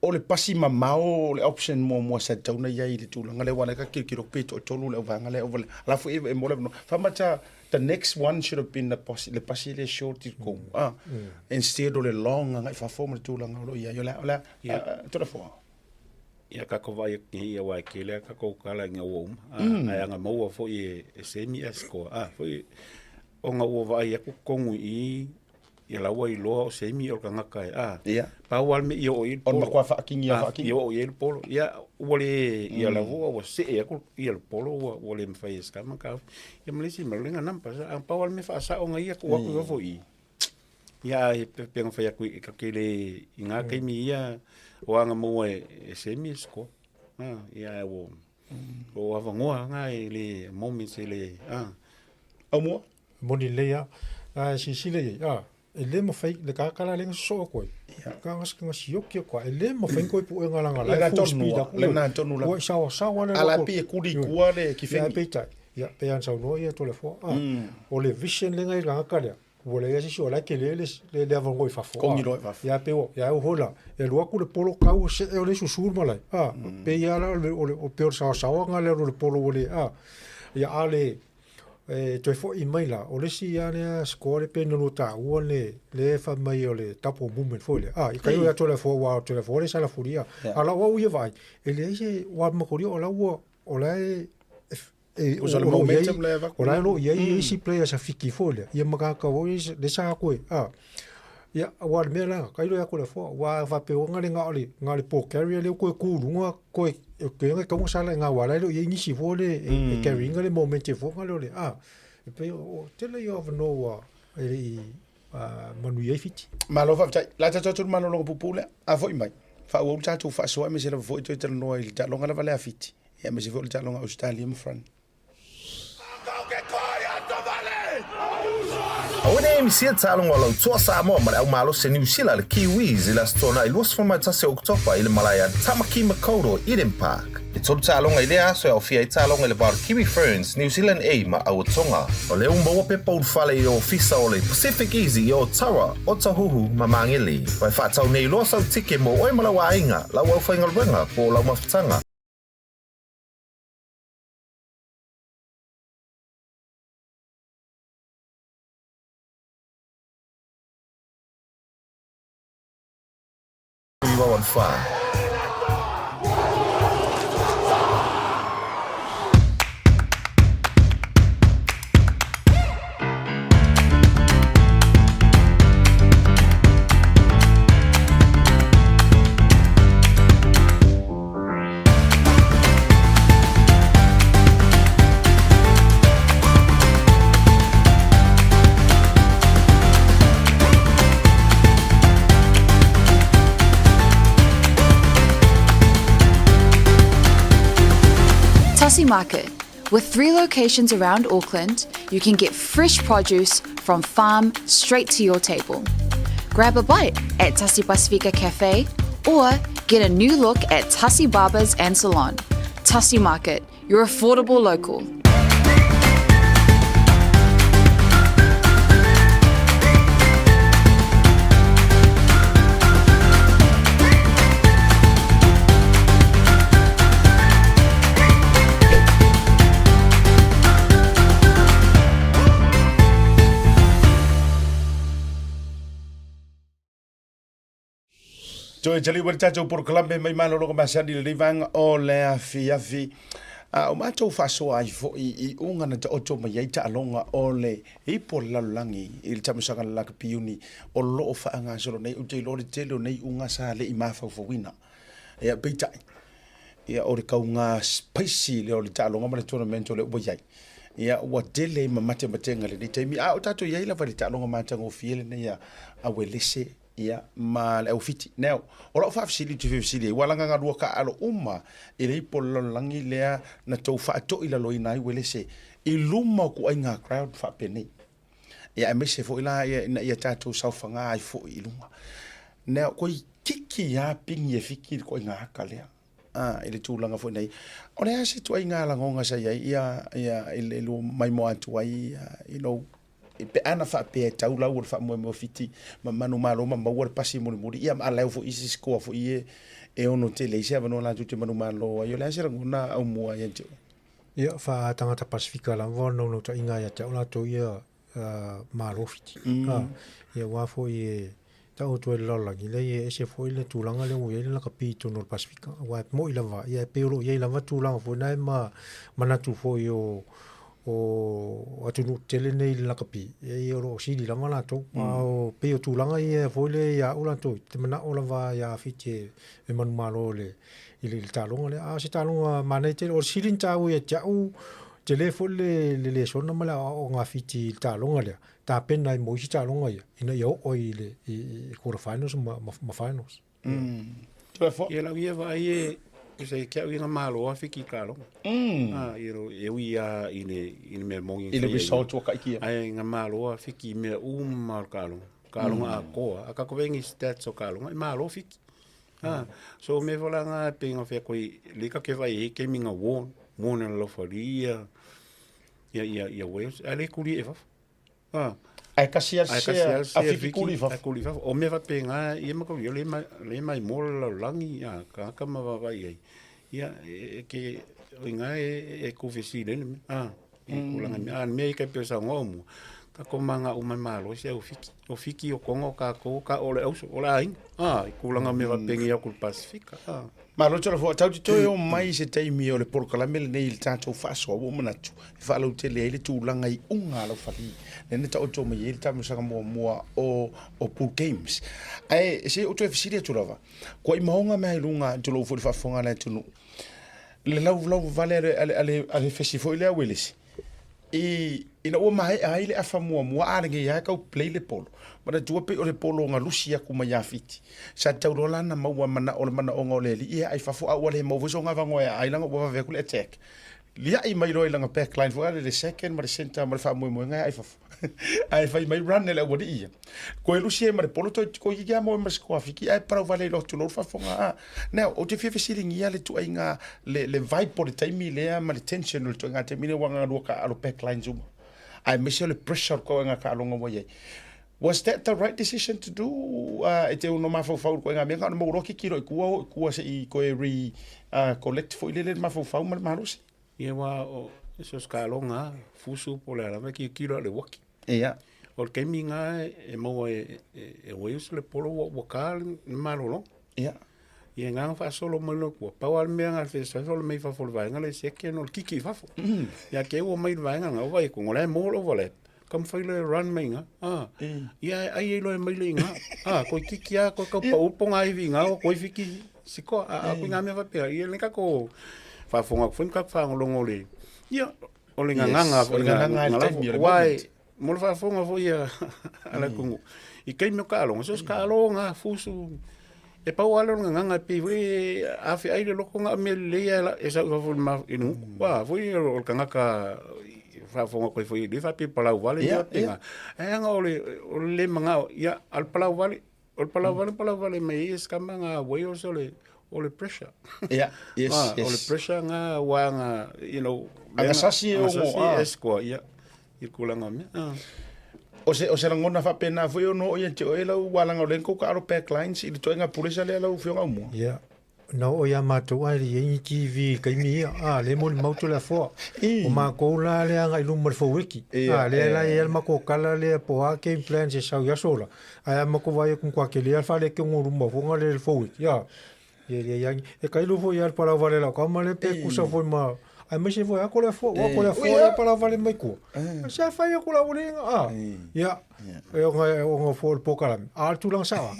O le pasi mamao o le option muamua sa tatau ona i ai i le tulaga lea aua o lea ka tilotilo atu pe toatolu le auvaega lea ua la foi e mo le avanoa. Faamata the next one should have been the pasi, le pasi lea short i kou ah instead o le long agai fafo ma le tulaga o lo o i ai. O le a, o le a, Toleafoa? Ia tatou vaai atu nei aua e tele a tatou tala ina ua uma ae ana maua foi e Semi ae score a foi ona ua vaai atu totonu i i ia la ua iloa o Semi o le tagata e a pau lava le mea i oo i ai le polo. O le matua faakigi lava faakigi. I oo i ai le polo. Ia ua le ia la ua ua see atu ia le polo ua ua le mafai e Scammer ona taofi. Ia ma le isi mea o le number a pau lava le mea faasao na ia tuu atu i fafo i i. Ia ae pei ona fai atu e ta te le i na taimi ia o aga maua e Semi e score. Ia ae ua o avanoa na e le moments e le a. Aumua? Moni lelei lava. A e silasila i ai, a, e le mafai, le tagata la lea na sosoo atu ai, na sioki atu lava, e le mafai ona toe puega leaga o la e full speed atu. Lena tonu lava. Ua saoasaoa le A la pei e kuli i tua le kifegi. Ae peitai, ia, pei lava ona saunoa ia Toleafoa, a, o le vision lea na i le tagata lea, ua leai lava se isi o la e tele le avanoa i fafo. Kogi loa i fafo. Ia, pei ua, ia e oo la, e alu atu le polo tau see o le susu le malae, a, pei lava la o le, pei o le saoasaoaga lea o le polo ua le, a, ia a le, E toe foi mai la, o le isi lava lea score lea pei ona lua taua le lea e fai mai o le double movement foi lea. Ah, i kai o ia Toleafoa aua o Toleafoa lea sa lafulia. A o lau au ia vaai, e leai se aua makolia o la ua o la e e o le momentum lea e avatu. O la e o lo o i ai isi players a Fiti foi lea, ia ma tagata foi lea sa atu e, ah, ia aua o le mea la, tailo ia Toleafoa, aua a faapea na o le na o le ball carrier lea ua toe tu i luga toe e te ona e tatau ona sala i ina aua o la e le o i ai nisi foi le e carry ina le moment foi lea o le a e pei o tele ia o avanoa ua e le i manuia ai Fiti. Malo faafetai. O le a tatou atu i le malologa puupuu lea. A foi mai, faaauau le tatou faasoa aemaise lava foi toe talanoa i le taaloga lava lea a Fiti, aemaise foi o le taaloga a Ausetalia ma France. Aua ne i misia taaloga o lau toa Samoa ma le au malosi a Niu Sila le Kiwis i le Aso Toonai 21 o Oketopa i le malae a Tamaki Makaurau Eden Park. E tolu taaloga i lea aso e aofia ai taaloga i le va o le Kiwi Ferns, New Zealand A ma Aua Tonga. O lea ua maua pepa ulufale i ofisa o le Pacific Easy i Otara, Otahuhu ma Mangere. Ua e faatau nei loa sau tike mo oe ma lau aiga, lau aufaigaluega po o lau mafutaga. 914. Tassie Market. With three locations around Auckland, you can get fresh produce from farm straight to your table. Grab a bite at Tassie Pasifika Cafe or get a new look at Tassie Barbers and Salon. Tassie Market, your affordable local. Toe tali ua le tatou polokalame mai malologa masani lenei vaega o le afiafi. A o matou faasoa ai foi i uga na taoto mai ai taaloga o le ipu o le lalolagi i le taamilosaga a le lakapi iuni o lo o faagasolo nei. Ou te iloa le tele o nei uga sa le i mafaufauina. Ia, peitai, ia, o le kauga spicy lea o le taaloga ma le tournament o lea ua i ai. Ia, ua tele ma matematega i lenei taimi, a o tatou i ai lava i le taaloga matagofie lenei a Uelese Ia, ma le au Fiti. Now, o lau faafesili ou te fia fesili ai, ua laga galua taaalo uma i le ipu o le lalolagi lea na tou faatoilaloina ai Uelese i luma o ituaiga crowd faapenei. Ia, aemaise foi la ia ina ia tatou saofaga ai foi i luga. Now, toeitiiti lava pigi e Fiti le ituaiga ata lea. A, i le tulaga foi nei, o le a se ituaiga lagona sa i ai ia, ia, i le maimoa atu ai, you know, pe ana faapea e tau lau o le faamoemoe o Fiti ma manumalo ma maua le pasi mulimuli, ia ma alai foi isi score foi e e ono tele ai se avanoa latou te manumalo ai. O le a se lagona aumua ia te oe? Ia, faa-tagata Pasifika lava o le naunautaiga ia te au latou ia Malo Fiti. Ia aua foi e taoto ai le lalolagi, leai e ese foi le tulaga lea ua i ai le lakapi i totonu o le Pasifika. Aua e moni lava, ia e pei o lo o i ai lava tulaga foi na e ma manatu foi o o atunuu tetele nei i le lakapi, ia o lo o sili lava latou. A o pei o tulaga ia foi lea ia au latou, te manao lava ia Fiti e manumalo i le i le taaloga lea. A o se taaloga manaia tele, o le sili ona taua ia te au, tele foi le le lesona ma le aoaoga a Fiti i le taaloga lea, tapena ai mo isi taaloga ia, ina ia oo ai i le i quarter finals ma, ma, ma finals. Tulafono. Ia lau ia vaai e se i ke au ina malo a Fiti i taaloga. Ah, i ro e ui a i le i le mea mongi I le result ua kaikia. Ai ina malo a Fiti i mea uma o le taaloga. Taaloga atoa. A tatou vaai i stats o taaloga, e malo Fiti. Ah, so me fo la nga pe nga fe koi le ka ke vai e ke minga won, won na lo fali ia ia ia ia Wales, a le kuli e fafo. Ah. Ae kasi a Ai se kasi a a se Fiti kuli a fafo. kuli fafo. O me fa pe nga ia ma ko le mai le mai mo la langi a ka ka ma va vai ai. Ia e ke o inga e e ku fesi le le. Ah. I kulanga me a me i ka pe sa ngomu. Ka ko manga o mai malo se o fiki. O fiki o kongo ka ko ka o le auso o la ai. Ah, i kulanga me va pengi ya ku Pasifika. Ah. Malo Toleafoa, tatou te toe o mai i se taimi o le polokalame lenei i le tatou faasoa ua ou manatu e faalautele ai le tulaga i uga a laufali lea na taoto mai ai le taamilosaga muamua o o Pool Games. Ae se i ou toe fesili atu lava, kua i maoga mea i luga tulou foi le faafofoga a le atunuu, le laulavavale a le, a le, a le, a le fesi foi lea Uelese, i, ina ua maea ai le afa muamua a lenei lava e tau play le polo, manatua pei o le polo na lusi atu mai ia Fiti. Sa tatau loa la ona maua manao le manaoga o le alii e ae i fafo a ua le maua foi sona avanoa e aai leaga ua vave atu le attack. Liai mai loa i lana back line foi lea le second ma le centre ma le faamoemoega e ae i fafo. Ae fai mai run e le aualii ia. Koe lusi ai ma le polo toi koe kiki a moe ma se koafiki ae parau vale i lotu lou faafofoga a. Now, ou te fia fesiligia le tuaiga le, le vibe o le taimi lea ma le tension o le tuaiga taimi lea ua galua taaalo back lines uma. Aemaise o le pressure o le tuaiga taaloga ua i ai. Was that the right decision to do? E te ono mafaufau i le ituaiga mea na ona maua loa kiki loa i tua o i tua se i toe re collect foi lele le mafaufau ma le malosi. Ia aua o so se taaloga lava, fusu po o le a lava e tilotilo lava i le uaki. Ia. O le taimi lena e maua e e Wales le polo ua ua ta le malologa. Ia. Ia na ona faasolo mai loa i tua, pau lava le mea na fesoasoani o le mai i fafo o le vaega lea i second o le kiki i fafo. Ia te i ua mai i le vaega lena, ua vaai atu, o la e maua le overlap. Taumafai loa e run mai i ina, a, ia e ai ai loa e mai le i ina, a, toe kiki lava, toe tau pau pogaiwi i ina, toe fiki sikoa, a, a, koina mea faapea, ia lenei tatou faafofoga atu foi ma tatou faalogologo i le, ia, o le gagana Yes, o le gagana i le taimi o le aua moment. mo le faafofoga foi a le atunuu, i taimi o taaloga, so o se taaloga, fusu, e pau lava lea o le gagana e pei foi e afeai le loto na o mea lelei lava e sau i fafo i le gutu, a foi o le tagata e faafofoga atu ai foi, e le faapea e palau vale mea faapena, ae leaga o le le manao, ia, a o le palau vale, o le palau vale, palau vale mai ai e si tama lena Wales o le o le pressure. Yeah, yes, Ah, yes. O le pressure lena aua na, you know, Agasasi e ono, agasasi ah. e score, ia, i le tulaga o mea. Ah. O se, o se lagona faapena foi ono oo ia te oe lau ualaga o lea na tou taalo back lines i le ituaiga pulesa lea lau Afioga Aumua? Ia, na oo ia matou ae le i ai ni TV i le taimi ia, a, lea e molimau Toleafoa. O matou la lea agai i luma i le Foueki, a, lea la e i ai le matou tala lea po o a game plans e sau i aso la, ae a matou vaai atu matua tele lava le faaletonu o luma fofoga lea i le Foueki, a. Ia ia ia e kailo foi ia le palau vale lau kama le pe kusa foi ma aemaise foi a Toleafoa ua Toleafoa ia palau vale mai tua. Se a fai aku lau le a. Ia e ona e ona foi le polokalame. A o le tulaga sao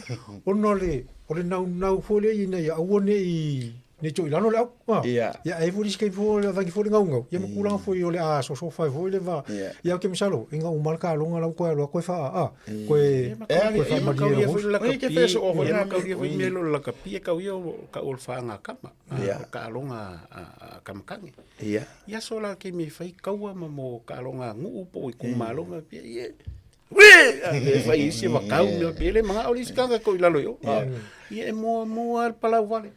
ona o le o le naunau foi lea ina ia aua ne i ne i toilalo le au. Ia. Ia e foi le isi taimi foi o le avani foi le gaugau ia ma tulaga foi o le a sosofa ai foi le va. Ia ou te masalo ina uma le taaloga la ua toe alu atu e faa a koe koe faamalie le host. Oi ke fea soo foi Ia na makaulia foi mea lo lakapi e kau ia o ka o le whaanga kama, o taaloga a kamakage. Ia. Ia so la ke me whai kaua ma mo taaloga a nuu po o itumalo ma pia, ia. Ue! E fai isi makau mea pe le manga o le isi kanga ko i lalo i o. Ia e mua mua le palau vale.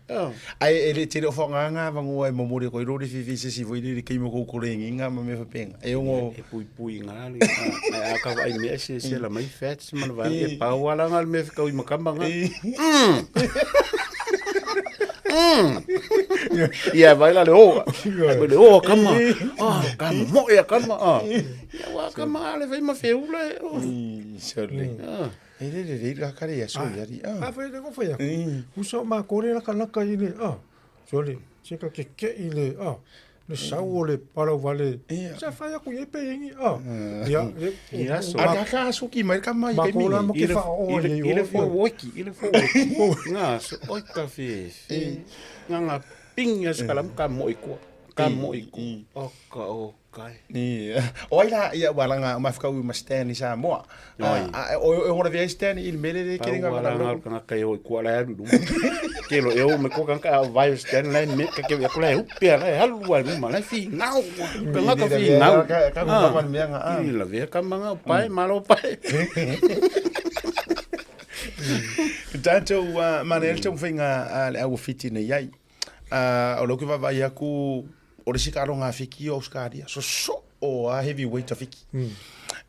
Ai e le tele o whanganga vangoa e momori ko i rori whiwhi se si voi le keimo kou korenginga ma me whapenga. E ongo e pui pui ngā le ai a ka vai mea se se la mai fats ma le vai e pau ala ngā le mea kau i makamba ngā. Ia vai la le o. Ai le o kama. Ah, kama mo e kama. Ah. Ia wa kama le vai ma feula e. Sole. E le le le ka kare ia so ia ri. A fai le ko fai aku. Uso ma kore la kanaka i le a. Sole, se ka ke ke i le a. Le sau o le parau vale. Sa fai aku i pe ingi a. Ia le Ia so. A ka ka aso ki mai ka mai Ma ke ko la mo mi. ke fa o I i le o. fo woki, i le fo woki. Ngā so oi ka fe. Ngā ngā ping ia skalam ka mo i kua. Ka mo i kua. O ka o kai. Ni. O ai la ia walanga ma whakau ma Stanley Samoa. Oi. O o hora via Stanley i mele le Pau kerenga wala ngā kanga kai o i kua la alu luma. Ke lo e o me kua kanga a vai o Stanley me ka ke ko la e upe la e alu a luma la fi ngau. Ka ngā ka fi ngau. Ka ka ka mea ngā. I la vea ka manga o pai, malo pai. Tātou mana ele tau whainga le aua whiti nei ai. O leo ke vavai aku o le sika alo ngā whiki o Australia. So so o a heavyweight a whiki.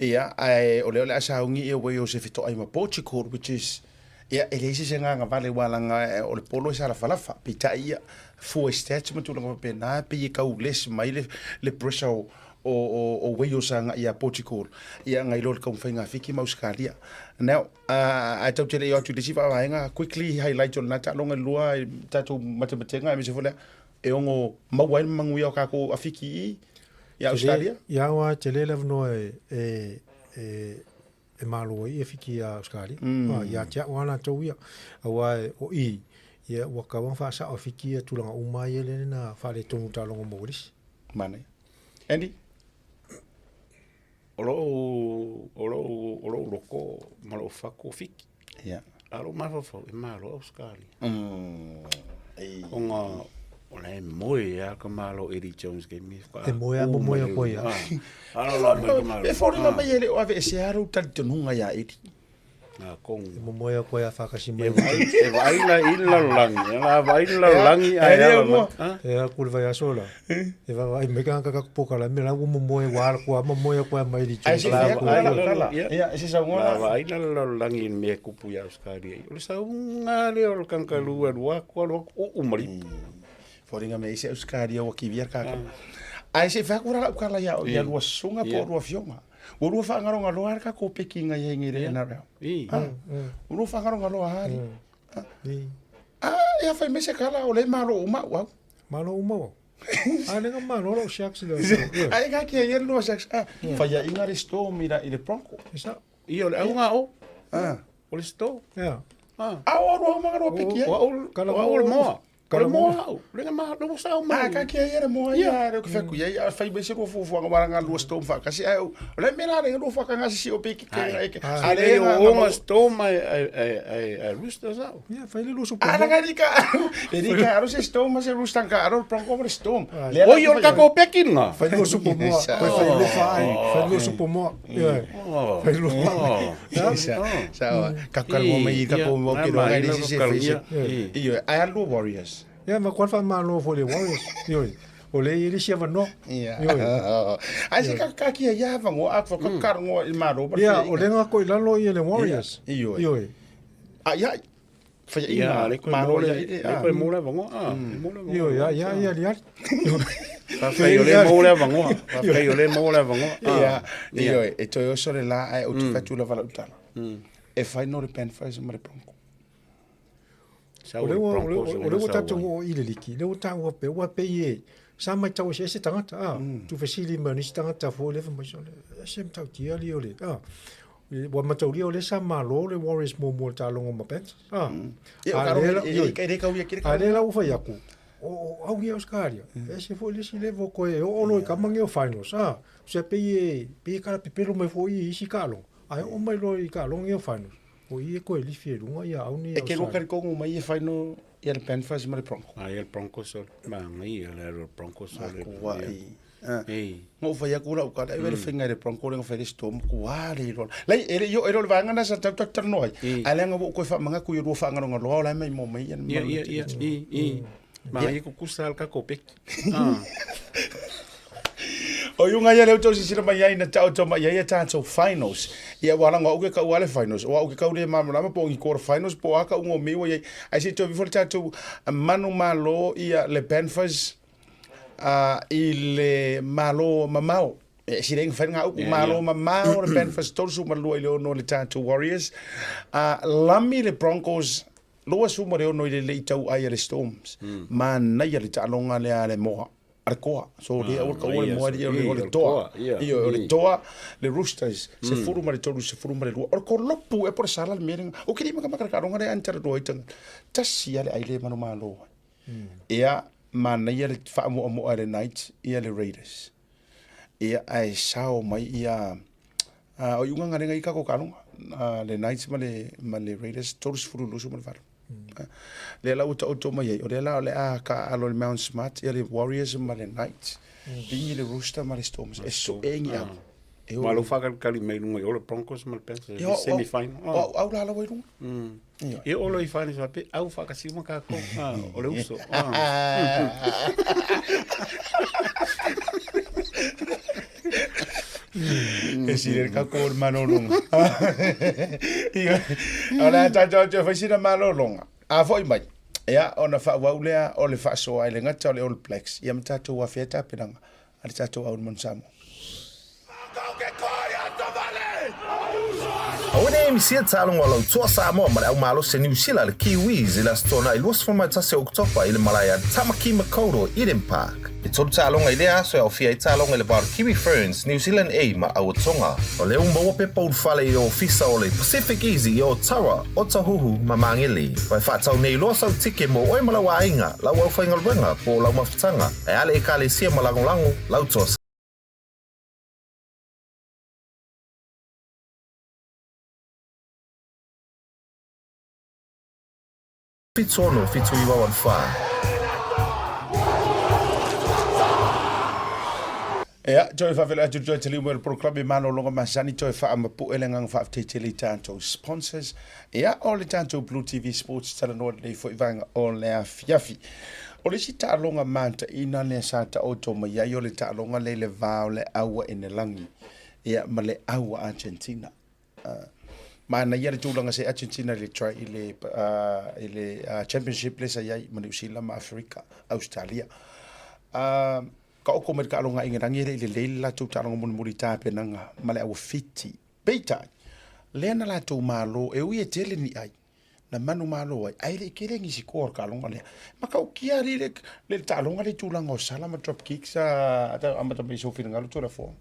Ia, ae o leo le asaungi e wei o se whito ai ma Portugal, which is ia, e leisi se ngā vale walanga o le polo e sa la falafa. Pita ia, fua stats ma tūlanga wapena, pe i kau les mai le, le pressure o o o o wei o sa nga ia Portugal ia ngai lo le kau whainga whiki ma Australia. Now, a tau tele i atu le sifa vaenga, quickly highlight o le nata longa lua i tātou matematenga e me se fole e ongo maua ai manguia o kako a whiki i ia Australia. Ia wa te le level no e e e e malo ai e whiki a Australia. Ia te au ana tau ia. Aua e o i ia ua ka wang whaasa o whiki a tūranga uma i ele na whare tonu tā longo mōris. Mane. Andy? O lo o lo o lo loko ma lo fako fiki. Ia. A lo mafafau e malo Australia. Ei. O ngā o la e moe a ka malo Eddie Jones ke mi E moe a mo moe a koe ia. A lo mai ka malo. E fōringa mai ele o ave e se aru tali tonunga ia Eddie. Ngā kongu. E mo moe a koe a whakasi E mai. vai e vai la i la langi. La vai la langi a E ia leo la. mua. Ha? E a kule vai asola. E va vai me ka ka poka la me la mo moe wa ko mo moe ko mai di Ai se La fea vai kula la la kala. ia. Ia, se La saunga. vai la la langi me kupu ia Australia. O le saunga le o le kankalua lua ko lo o umari. Fōringa mai se Australia o ki via ka. Ai se fea kura la kala ia ia lua sunga po lua fionga. O lua whangaronga loa ka ko pekinga ia ingere NRL. I. O lua whangaronga loa hari. Ni Ah, ia whai mese kala o le malo o mau au. malo uma o. A le malo lo sharks le. Ai ka kia ia lua sharks. Ah, whai ia inga le storm i la i le Bronco. Sa. I o le aunga o. Ah. O le sto. Ya. Ah. Ah, o lua manga lua peki O ai. o Kala o le moa. O le Kala moa au. Le ma lo sa o Ah, mai. ka kia ia le moa ia le ka whaku ia ia whai mese lua fuafuanga waranga lua storm whakasi. Ai, o le mera le lua whakanga sisi o peki ke eke. A le o o sto mai ai ai ai ai roosters au. Ya fai le lo so. Ah, la rika. Le rika aro se storm ma se rooster ka aro Bronco ma le storm. O i o le kako pekinga. Fai lo so moa. Fai fai lo fai. Fai lo so moa. Ya. Oh. Fai lo. Sa sa ka ka mo mai ka ko mo ke ro ga ni se se. Iyo, ai alu Warriors. Ya ma kwa fa malo fo le Warriors. Yo. O le ili sia va no. Ia. Yo. Ai se ka ka kia ia va ngo a fa ka ka ngo i maro pa. Ya o le nga ko lalo i le Warriors. Iyo. Yo. Ah ia. Fa ia Ia, le ko maro mo le ia. le ko mo le vango. Ah, mo le vango. Yo ya ya ya ya. Fa fai o le mo le vango. Fa fai o le mo le vango. Ia. Iyo, e toi oso le la ai o tu fatu la vala utala. E fai no le Panthers ma le Bronco. Sa O o le le o Broncos. o le o tātou o i le liki, le o tāua pe, ua pe i e, sa mai tau se se tangata, a, tu fesili mai nisi tangata fo le mai so le, se mtau tia li o le, a, ua matau lia o le sa malo le Warriors mo mo tā longo ma Panthers, a, Ia o a ka ro le la, e ka re ka ia ki a le la ua whai aku, o, o, au ia Australia, e se fo le si le vo koe, o olo i kamange o finals, a, se pe i e, pe i kara pepelo mai fo i isi ka longo, a e o mai loa i ka longo i o finals, o i e koe lifi e lunga ia au ni E ke lo Australia. ka kongo mai e fai no ia le Panthers ma le Bronco. Ai el Broncos. Ma ngai le Broncos. Ko wa i. Na ou fai atu lau tala, e vele faiga i le Bronco lea na fai le Storm, matua le iloa. Leai, e le i oo i le vaega lena sa tau talanoa ai, ae leaga ua ou toe faamanatu i lua faagalogaloa o la e maimoa mai ia le mamalu. Ia, ia, ia, i. Manaia kukusa le tatou peki. O iuga ia lea ua outou silasila mai ai na taoto mai ai a tatou finals. Ia ua lago au ke kau a le finals. O au ke kau le malamalama po o ni quarter finals po o a kau ngo me ua iai. Ae se i toe vifo le tatou manumalo ia le Panthers i le Malo mamao. E sili ai ona fai lena upu, Malo mamao le Panthers 32-6 i le tatou Warriors. Lami le Broncos 26 i le le i tau ai a le Storms. Manaia le taaloga lea a le Moa, a le Toa. So le aua le taua le Moa, o le Toa. Ioe, o le Toa, le Roosters, 13, 12. O le kolopu ea po o le sala le mea lena. Ou te le i makamaka i le taaloga lea ae na talanoa ai tagata. Tasi lava le ai lea e manumalo ai. Ia, manaia le faamoamoa e le Knights ia le Raiders. Ia, ae sao mai ia, o iuga galega i kako taaloga, le Knights ma le, ma le Raiders, 30 28. Lea la ua taoto mai ai, o lea la o le a taaalo i le Mount Smart ia le Warriors ma le Knights, pigi le Rooster ma le Stormers, e sue ni au. E Ma lou faakalikali mai luga i o le Broncos ma le Panthers, le semi final. O au, au la lawa i luga. E oo loa i finals faapea, au faatasi uma tatou, o le uso. E sili le tatou o le malologa. O le a tatou atu e fai sina malologa. A foi mai, ia, ona faaauau lea o le faasoa e le gata o le All Blacks, ia ma tatou afea tapenaga a le tatou au i le Manu Samoa. Aua ne i misia taaloga o lau toa Samoa ma le au malosi a Niu Sila le Kiwis i le Aso Toonai 21 o Oketopa i le malae a Tamaki Makaurau Eden Park. E tolu taaloga i lea aso e aofia ai taaloga i le va o le Kiwi Ferns, New Zealand A ma Aua Tonga. O lea ua maua pepa ulufale i le ofisa o le Pacific Easy i Otawa, Otahuhu ma Māngere. Ua e faatau nei loa sau tike mo oe ma lau aiga, lau aufaigaluega po o lau mafutaga, ae a le Ekalesia ma lagolago lau toa 76 79 4. Ea, toe faafeiloai atu toe taliu mai o le polokalame malologa masani toe faamapue le agaga faafetai tele i tatou sponsors. Ea, o le tatou Blue TV Sports talanoa lelei foi vaega o le afiafi. O le isi taaloga mataina lea sa taoto mai ai o le taaloga lea i le va o le au a Enelagi ia ma le au a Argentina. Manaia le tulaga sa i Argentina i le try i le i le championship lea sa i ai ma Niu Sila ma Aferika, Ausetalia. Taoto mai le taaloga a Ingelagi e le i lelei le latou taaloga mulimuli i tapenaga ma le au a Fiti. Peitai, lea na latou malo e ui e tele ni ai, na manumalo ai, ae le i tele nisi koa o le taaloga lea. Matautia alii le, le taaloga lea i tulaga o sala ma drop kicks a amata mai i sou finagalo Toleafoa.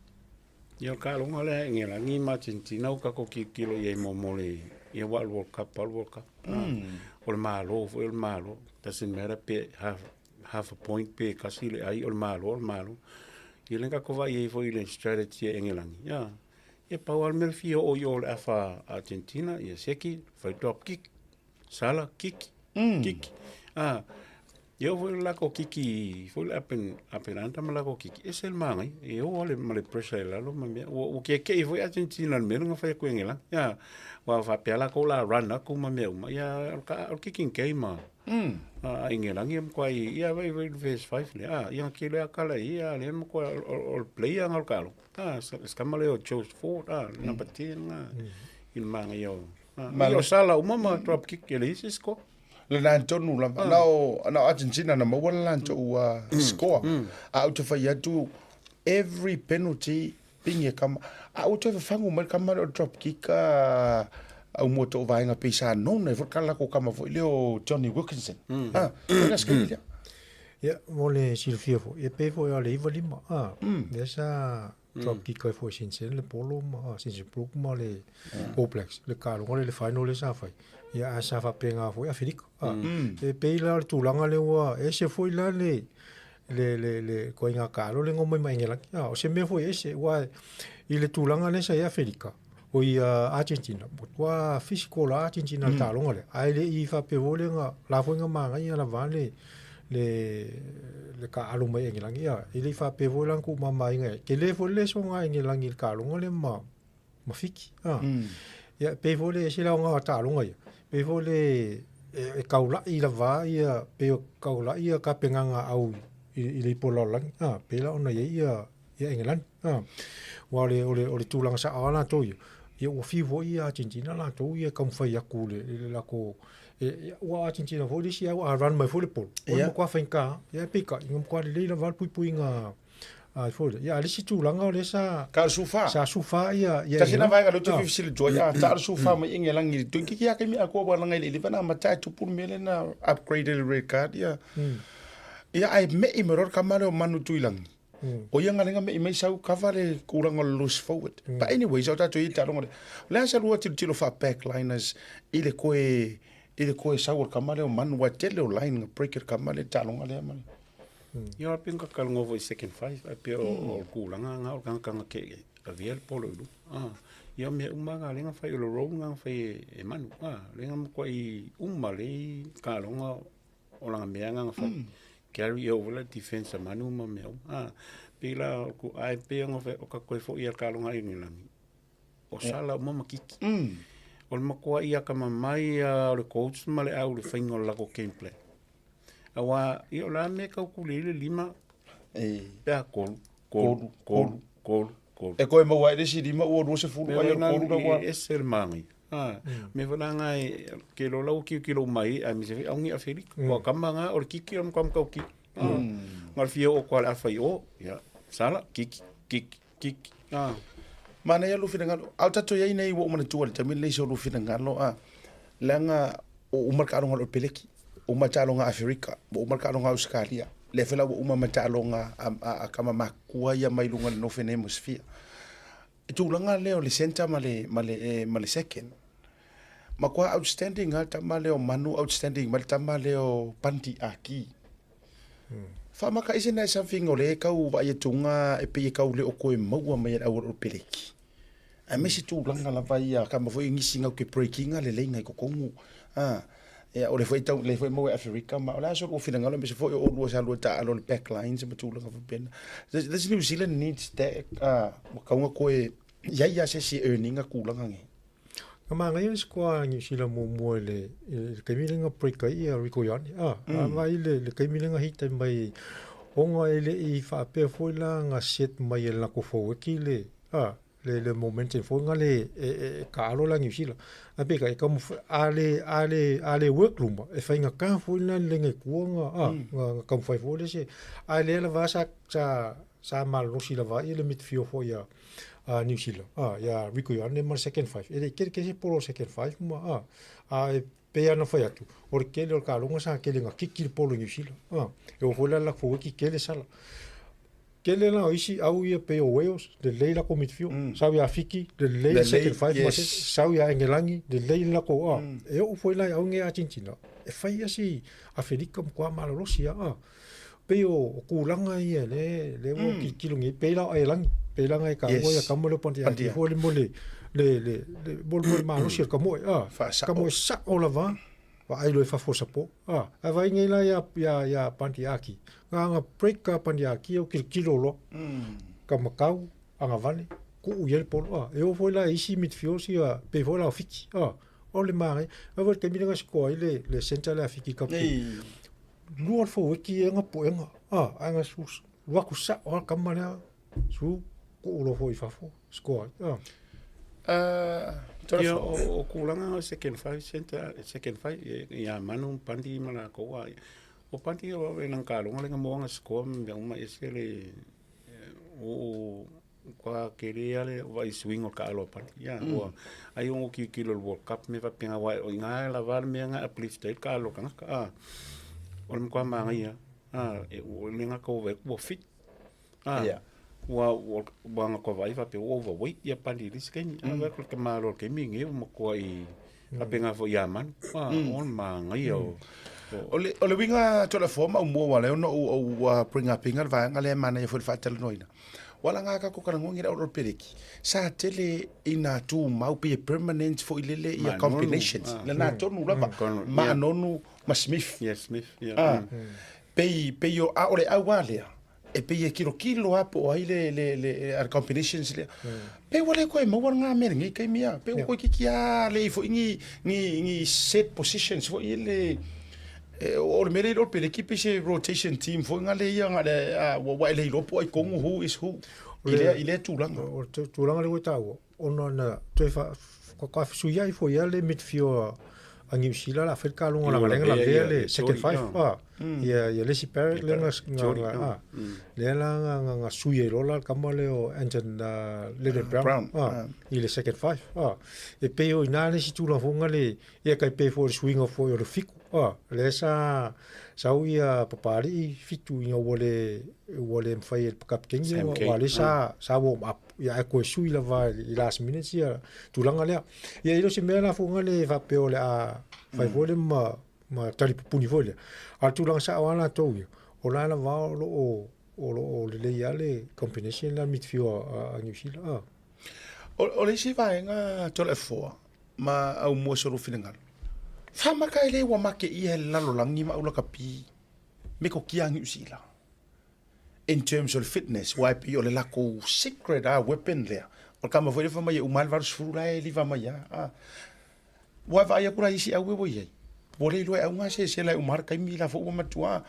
Ia o le taaloga lea a Engelagi ma Argentina ua tatou tilotilo i ai mo mo le ia aua o le World Cup lava le World Cup. O le Malo foi o le Malo. Doesn't matter pe half, half a point pe tasi le ai o le Malo o le Malo. Ia lea na tatou vaai ai foi i le strategy a Engelagi. Ia, ia pau lava le mea le fia oo i o le afa Argentina, ia seki, fai drop kick. Sala, kiki, kiki. Ah, ia oo foi le lako kiki, foi le up and, up and under ma lako kiki, ese le manaia. E oo lava le, ma le pressure i lalo ma mea. Ua, ua keke'i foi Argentina i le mea lea na fai atu e Engelagi. Ia, aua faapea latou o le a run atu ma mea uma, ia, o le, o le kicking game a, a Engelagi e matuai, ia vaai foi i le first five lea, ah, ia na tele lava tala i ia, a o lea e matuai, o le player lena o le taaloga. Ah, si tama lea o Joe Ford, ah, number 10 lena, i le manaia o Malo. O sala uma ma drop kick e leai se score. Le lan tonu lava. Na o na o Argentina na maua le lan tou score. A ou te fai atu every penalty pingi e kama. A ou toe fafagu mai le kama lea o le drop kick au mua tou vaega pei sa nona ai foi le kala ko kama foi lea o Johnny Wilkinson. Ah, o le lea. Ia, mo le silafia foi, e pei foi o le 95, ah, lea sa drop kick ai foi Shenzhen le polo ma ah, Shenzhen Brook ma le All Blacks, le taaloga lea le final lea sa fai. Ia, ae sa faapena foi Aferika. Ah, e pei la o le tulaga lea ua ese foi la le le le le ituaiga taalo lea na omai ma Engelani. Ah, o se mea foi ese, aua i le tulaga lea sa i ai Aferika, oi Argentina, matua physical la Argentina i le taaloga lea, ae le i faapea foi lea na la foi na manaia lava le le le taaalo mai Engelagi a. E le i faapea foi la na tuumamaina e tele foi le lesoga a Engelagi i le taaloga lea ma ma Fiti a. Ia e pei foi le ese le aoga o taaloga ia, pei foi le e taulai lava ia pei o taulai ia tapenaga a au i le ipu o le lalolagi a, pei la ona i ai ia ia Engelani a. Aua o le o le o le tulaga sao lava latou ia, ia ua fiu foi ia Argentina latou ia e taumafai atu i le latou ua o Argentina foi le isi au a run mai foi le polo, o le matua faigata lava. Ia peitai, na matua lelei lava le puipuiga a foi lea. Ia a le isi tulaga o lea sa Ka le sufa. Sa sufa ia ia Tasi na vaega lea ou te fia fesili atu ai, a ta le sufa mai Engelani i le toeitiiti lava taimi atoa aua leaga e le i leva ona amata ae tupu le mea lea na upgrade ai le red card ia. Ia ae me'i mai loa le tama lea o Manu Tuilagi. O ia na lea na me'i mai sau cover le tulaga o le loose forward. But anyways, o tatou i ai taaloga lea. O le a sa lua tilotilo faa-backliners i le toe i le toe sau o le tama lea o Manu aua e tele o line na break e le tama lea i le taaloga lea ma le Ia a pei na talanoa foi i second five ae pei o le tulaga lena o le tagata na te avea le polo i luma. Ia o mea uma lava na lea na fai o le role lena na fai e Manu lea na matuai uma lelei taaloga o lana mea lena na fai. Carry over le defense a Manu ma mea uma. Pei la ae pei ona fai o ka toe foi lava i le taaloga a Engelani, o sala uma ma kiki. O le matuai atamamai lava o le coach ma le au i le faiga o le latou game plan. Aua, ia o le a le mea e tau tuli ai le lima, pe a tolu, tolu, tolu, tolu, tolu. E toe maua ai le isi lima ua 20 ai o le tolu la ua. E ese le manaia. A, mea foi la na e, ke loa la ua tilotilo uma ai, aemaise foi aoga i Afelika. Aua o tama na, o le kiki o le matua matautia. Na o le fia oo atu lava o le afa i o, ia, sala, kiki, kiki, kiki. A. Manaia lou finagalo. A o tatou i ai nei ua ou manatua i le taimi lenei i so lou finagalo, a, leaga ua uma le taaloga a le Peleki, ua uma le taaloga a Aferika, ua uma le taaloga a Ausetalia, lea foi la ua uma ma taaloga a tama matutua ia mai luga i le Northern Hemisphere. I tulaga lea o le centre ma le, ma le, ma le second, matua outstanding lava le tama lea o Manu, outstanding mai le tama lea o Bundy Aki. Faamata ese nai something o lea e tau vaai atuga e pei e tau le o toe maua mai e le au o Peleki. Aemaise tulaga lava ia kama foi nisi ngau ke breakinga lelei ngai totonu. Ah, ia o le foi tau le foi maua e Aferika ma o le a so lua finagalo aemaise foi o oulua sa lua taalo le back lines ma tulaga faapena. This, this New Zealand needs that ah, ua tau na toe iai lava se isi e earn ina tulaga nei. Ka manaia le sikoa a Niu Sila muamua i le, i le taimi lea na break ai ia Rieko Ioane. Ah, mm. a vai le, le taimi lea na hita mai ona e le i faapea foi la na set mai e le latou forward le, ah, le, le momentum foi na le e, e, e kaalo la Niu Sila. A peka e kamu a le, a le, a le work luma e whainga foi la le ngai kua nga, ah, mm. nga, nga kamu whai foi le se. A le lava sa, sa, sa malolosi lava ia le midfield foi a, a New Zealand, a, ia Rieko Ioane ma le second five. E le i kele kele se polo second five ma, a, a e pei lava ona fai atu, o le kele o le kaloga sa kele ina kiki le polo i New Zealand, a, e oo foi la le latou wiki kele sala. Kele la o isi au ia pei o Wales, lelei latou midfield, mm. sau ia Fiti, lelei le second five, yes. ma sau ia Engelangi, lelei le latou, a, mm. e oo foi la i au nei Argentina, e fai lava si Aferika matua malolosi lava, a. Pei o tulaga ia le le ua tilotilo nei, pei la o Ailani, pei la nai taua ia tama lea o Pontiaki foi le mo le le le le mo le malosi o le kamoe, a, kamoe sao lava, vaai loa i fafo o sapo, a, ae vaai nei la ia ia ia Pontiaki, na ona break a Pontiaki o tilotilo loa, ka matau, agavale, tuu i ai le polo, a, e oo foi la i isi midfields ia, pei foi la o Fiti, a, o le manaia. Ae foi le taimi lea na score ai le le centre lea a Fiti i Kapiti, Lua le faueki e nga puega, a, ae nga su, waku sa o kama lea, su, ku ulo fo i fafo, score, a. Ia, o tulaga o second five center, second five, ia Manu, Bundy ma latou, a, o Bundy o e nang kaloga le nga moa nga score ma mea uma ese le, o, Kua kele ia le vai suiga o le taalo a Pali. Ia, ua ai o tilotilo i le World Cup me faapena aua o ina lava le mea na uplift ai le taalo o le tagata. A, o le matua manaia a, e ua le gata ua vaai atu ua fit. A, Yeah. ua ua ua gata vaai faapea ua overweight ia Pali i le isi taimi. A vaai atu le tamaloa o le taimi lenei ua matuai faapena foi ia Manu. A, o le manaia o O le, o le uiga Toleafoa ma Aumua ua ala ai ona ou, ou uh, bring up ina le vaega lea e manaia foi le faatalanoaina. Ua laga tatou talanoa i le auala o le peleki, sa tele ina tumau pei e permanent foi lele ia Ma'a nonu, combinations. ah. Lena tonu lava, Tonu, Ma'a yeah. Nonu ma Smith. Yeah, Smith, yeah. Ah. Pei, pei o, a o le au a lea, e pei e kilokilo lava po o ai le, le, le, a le combinations lea. Pei ua le koe maua lena mea i lenei taimi a. Pei ua toeitiiti lava leai foi ni, ni, ni set positions foi ia le, e, o le mea lea i le peleki pei se rotation team foi na le ia na le, a, ua, ua e le iloa po o ai tonu who is who i lea, i lea tulaga. O le tulaga lea ua e taua, ona na toe faafesuiai foi lava le midfield a Niu Sila la fai le kaloga la lenga la vea le second five ah ia ia le isi Barrett le nga nga lea la nga nga nga sui ai loa la le kama lea o Anton Leonard Brown ah i le second five ah e pei o ina le isi tulaga foi nga le ia kai pei foi o le suiga foi o le fiku ah lea sa sau ia Papali'i fitu ina ua le ua le mafai e le kapiteni aua lea sa sa warm up ia ae toe sui lava i last minutes ia tulaga lea. Ia e le o se mea la foi le faapea o le a fai foi le ma ma talipupuni foi lea. A o le tulaga sao lava latou ia, o la lava o lo o o lo o lelei lava le combination lea midfield a Niu Sila. Ah. O le isi vaega Toleafoa ma Aumua Solo finagalo, faamaka e le ua make ia e le lalolagi ma aulakapi me ko kia Niu Sila. In terms o le fitness, aua e pei o le lakou secret a weapon lea. O le kama foi lea fai mai e uma lava le 80 la e liva mai lava. A. Ua e vaai atu la i isi au e ua i ai. Ua le iloa e auga se se la e uma lava le taimi la foi ua matua.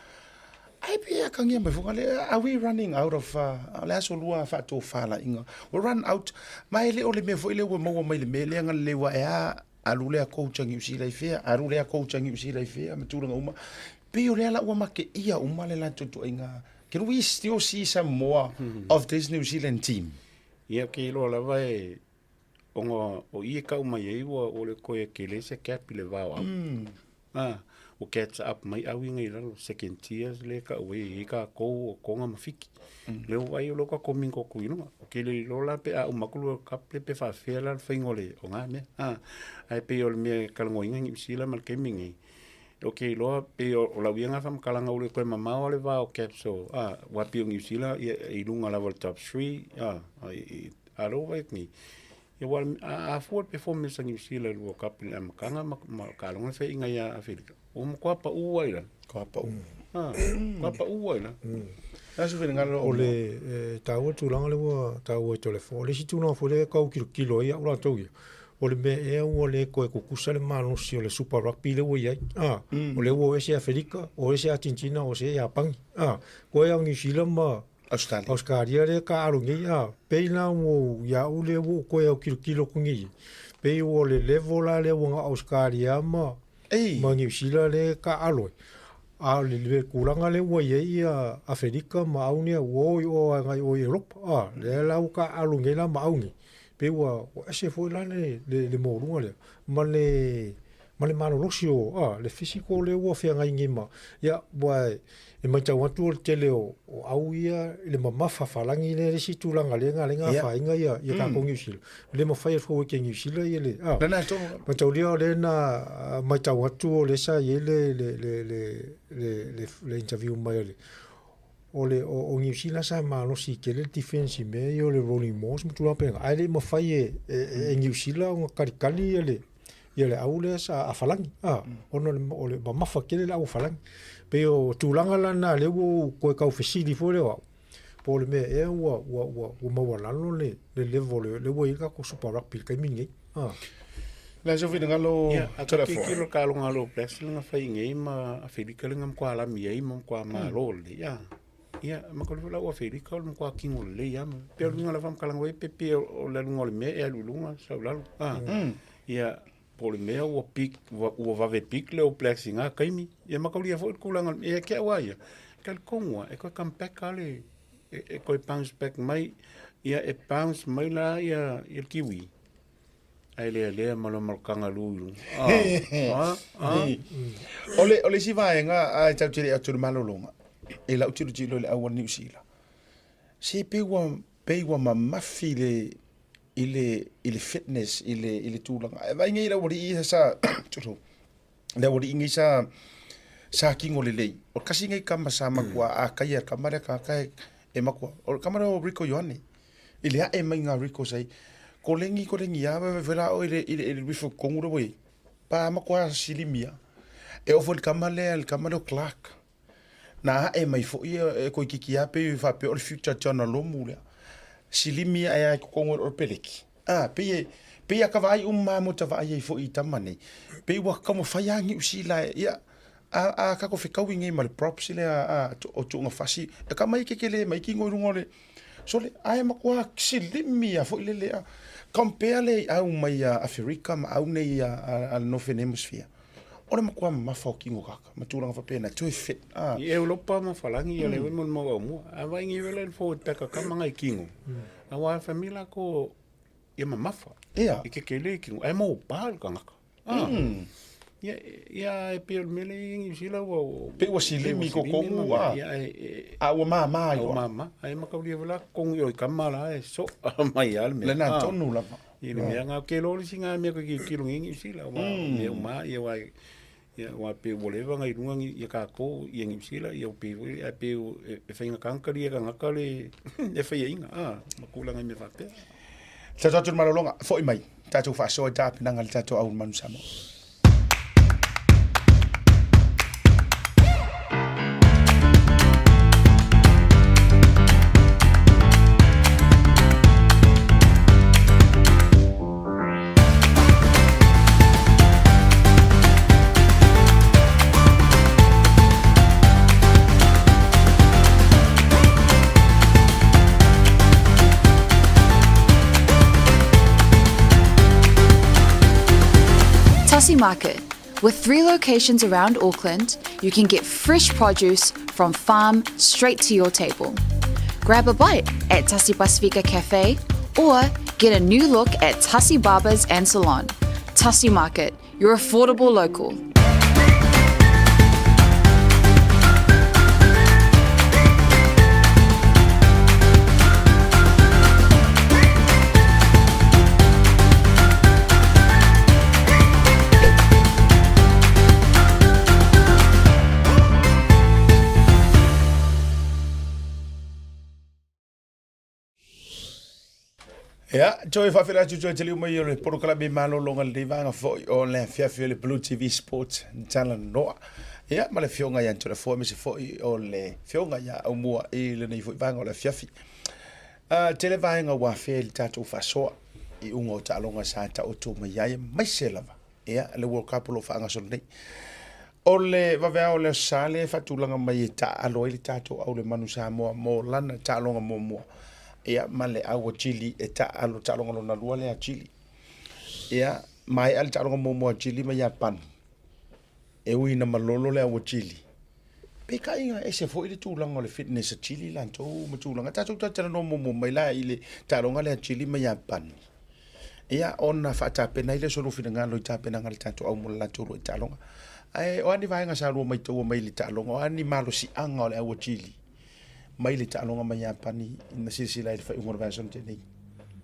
Ai pei e akagia mai foi le are we running out of uh, le aso lua faatofalaiga. Ua run out ma e le o le mea foi lea ua maua mai le mea lea na lelei ua e a alu lea coach a Niu Sila i fea, alu lea coach a Niu Sila i fea ma tulaga uma. Pei o lea la ua mateia uma le latou ituaiga. Can we still see some more of this New Zealand team? Ia, ou te iloa lava e, ona o i e kau mai ai ua ua le toe tele se gap i le va o au. A, ua catch up mai au i lalo, second tiers lea e kau ai e i ai tatou o Tonga ma Fiti. Lea ua vaai o lea ua tatou mingo atu i luga. Ou te le iloa la pe a uma atu le World Cup lea pe faapefea la le faiga o le o na mea. A, ae pei o le mea e talanoaina Niu Sila ma le taimi lenei, Ou te iloa pei o lau ia lena faamatalaga ua le toe mamao lava le va o Caps o, a, aua pei o Niu Sila ia i luga lava o le top 3, a, a o lea ua vaai atu nei, ia aua a fua le performance a Niu Sila i le World Cup i le amataga ma ma taaloga le feaiga ia Aferika, ua matua pau lava i lalo. Matua pau. A, matua pau lava i lalo. O le a se finagalo o le e taua le tulaga lea ua taua e Toleafoa. O le isi tulaga foi lea e tau tilotilo ai au latou ia, o le mea ea ua le toe tutusa le malosi o le Super Rugby lea ua i ai. A, o lea ua o ese Aferika, o ese Atintina, o ese Iapani. A, koe au Niu Sila ma Australia. Australia lea ka alo nei, a, pei la ua ia au lea ua ou toe autilotilo atu nei, pei ua le level la lea ua na Australia ma Ei. ma Niu Sila lea ka alo ai. A o le, le tulaga lea ua i ai ia Aferika ma au nei, ua o i o agai o i Europa, a, lea la ua ka alo nei la ma au nei. Pei ua ua ese foi la le le le maualuga lea ma le ma le malolosi o a le physical lea ua feagai nei ma ia ua e matau atu o le tele o o au ia i le mamafa falagi lea le isi tulaga lea na lea na afaina ia ia tatou Niu Sila. Le mafai e fou e ke Niu Sila ia le a. Lena e tonu. Mataulia o lea na matau atu o lea sa i ai le le le le le le le interview mai a le O le o, o Niu Sila sa malosi tele le defense i mea ia o le rolling mauls ma tulaga faapena, ae le i mafai e, e, e, e Niu Sila ona kalikali ia le, ia le au lea sa a Falani, a, ona o le, o le mamafa tele le au a Falani. Pei o tulaga la na lea ua ou toe tau fesili foi lea o au, po o le mea ea ua, ua, ua, ua maualalo le, le level lea, lea ua i ai le tatou Super Rugby i le taimi lenei. A. Le a sou finagalo Ia, a ta tilotilo taaloga a le All Blacks lea na fai nei ma Aferika lea na matua alami ai ma matua malo lelei. Ia, ia ma ko le lau Aferika o le matua kino lelei lava. Pei o le uiga o le faamatalaga foi pe pei o le aluga o le mea e alu i luga sau i lalo. A, ia, po o le mea ua peak, ua vave peak le All Blacks i na taimi. Ia mataulia foi le tulaga, ia te au lava ia, e talitonu lava e toe come back lava le, e toe bounce back mai, ia e bounce mai la ia le Kiwi. Ae lealea ma le kangaroo i luga. Ah, ah, ah. O le, o le isi vaega a e tau te le atu le malologa, e lau tilotilo i le au a Niu Sila. Se pei ua, pei ua mamafi le, i le, i le fitness, i le, i le tulaga. E vaai nei le aualii ia sa, tulou, le aualii nei sa, sa kino lelei. O le kasi nei kama sa matua a kai a kama lea kaka e, e matua. O le kama lea o Rico Ioane. I le ae mai ngā Rico sai, ko lengi ko lengi a wewe wera o i le, i le, i le rifle kongu le wei. Pa matua silimia. E ofo le kama lea, le kama lea o Clark. Na a'e mai foi e toeitiiti lava pei faapea o le future Jonah Lomu lea. Silimi ae lava i totonu o le peleki. A, pei e, pei a ta vaai uma lava mo ta vaai ai foi i tama nei, pei ua taumafai lava Niu Sila e, ia, a, a tatou fetaui nei ma le props lea a, o tuugafasi, e tama ia e tetele mai tino i luga o le, sole, ae matua silimi lava foi lele a. Compare lea i au mai a Aferika ma au nei a, a le Northern Hemisphere. O le matua mamafa o tino kaka ma tulaga faapena, toe fit. Ah. I Europa ma Falagi ia le mo le mau aumua. A vai ngi vele le forward pack a kama ngai kingo. A wa famila ko ia mamafa. Ia. I ke kele kingo. Ai mo pa le kangaka. Ah. Ia ia e pe o mele i New Zealand ua Pe ua silimi ko kongu a. Ia e A ua mama ai. Ua mama. Ai makaulia vela kongu i kama la e so mai al me. Le na tonu lava. I le mea ngā ke lori si ngā mea koe ki kilo ngi ngi sila wa mea uma ia wa ia wa pe ua leva ngai runga ngi ia kākou ia ngi sila ia pe ia pe e whainga kankari ia kangaka le e whaia inga a ma kula ngai mea whapea. Tatou atu i le malologa, foi mai, tatou faasoa i tapenaga a le tatou au Manu Samoa. Tassie Market. With three locations around Auckland, you can get fresh produce from farm straight to your table. Grab a bite at Tassie Pasifika Cafe or get a new look at Tassie Barbers and Salon. Tassie Market, your affordable local. Ia, toe faafeiloai atu toe taliu mai o le polokalame malologa lenei vaega foi o le afiafi o le Blue TV Sports Talanoa. Ia, ma le afioga ia Toleafoa aemaise foi o le afioga ia Aumua i lenei foi vaega o le afiafi. Tele vaega ua afea i le tatou faasoa i uga o taaloga sa taoto mai ai aemaise lava ia le World Cup o lo o faagasolo nei. O le vaveao o le Aso Sa lea e faatulaga mai e taaalo ai le tatou au le Manu Samoa mo lana taaloga muamua ia ma le au a Chile e taaalo taaloga lona lua lea a Chile. Ia, maea le taaloga muamua a Chile ma Iapani. E ui ina malolo le au a Chile. Peitai na ese foi le tulaga o le fitness a Chile latou ma tulaga. Tatou talatalanoa muamua mai la i le taaloga lea a Chile ma Iapani. Ia, ona faatapena ai lea o so lua finagalo i tapenaga a le tatou au mo le latou lua i taaloga. Ae o a ni vaega sa lua maitaua mai le taaloga, o a ni malosiaga o le au a Chile mai le taaloga ma Iapani ina silasila ai i le faaiuga o le vaiaso na tea nei?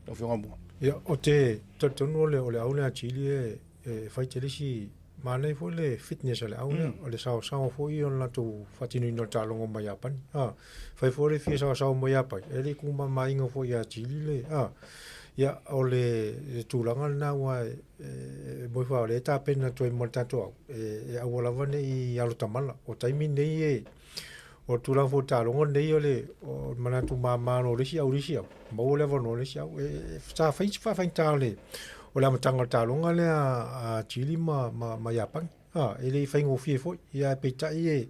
Lau Afioga Aumua. Ia, ou te talitonu o le au lea a Chile e fai tele isi manaia foi le fitness a le au lea, o le saosaoa foi ia o le latou faatinoina o le taaloga mai Iapani. A, fai foi le fia saosaoa mai Iapani, e le i kumamāiga foi ia Chile le, a, ia, o le tulaga lena aua e, e moe foi o lea e tapena atu ai mo le tatou au, e, e aua lava ne i alo tamala. O taimi nei e, o le tulaga foi o le taaloga lenei o le, o le manatu mama loa o le isi au i le isi au, maua le avanoa o le isi au. E, sa fai si faafaigata o le, o le amataga o le taaloga lea a Chile ma, ma, ma Iapani. A, e le i faigofie foi. Ia ae peitai e,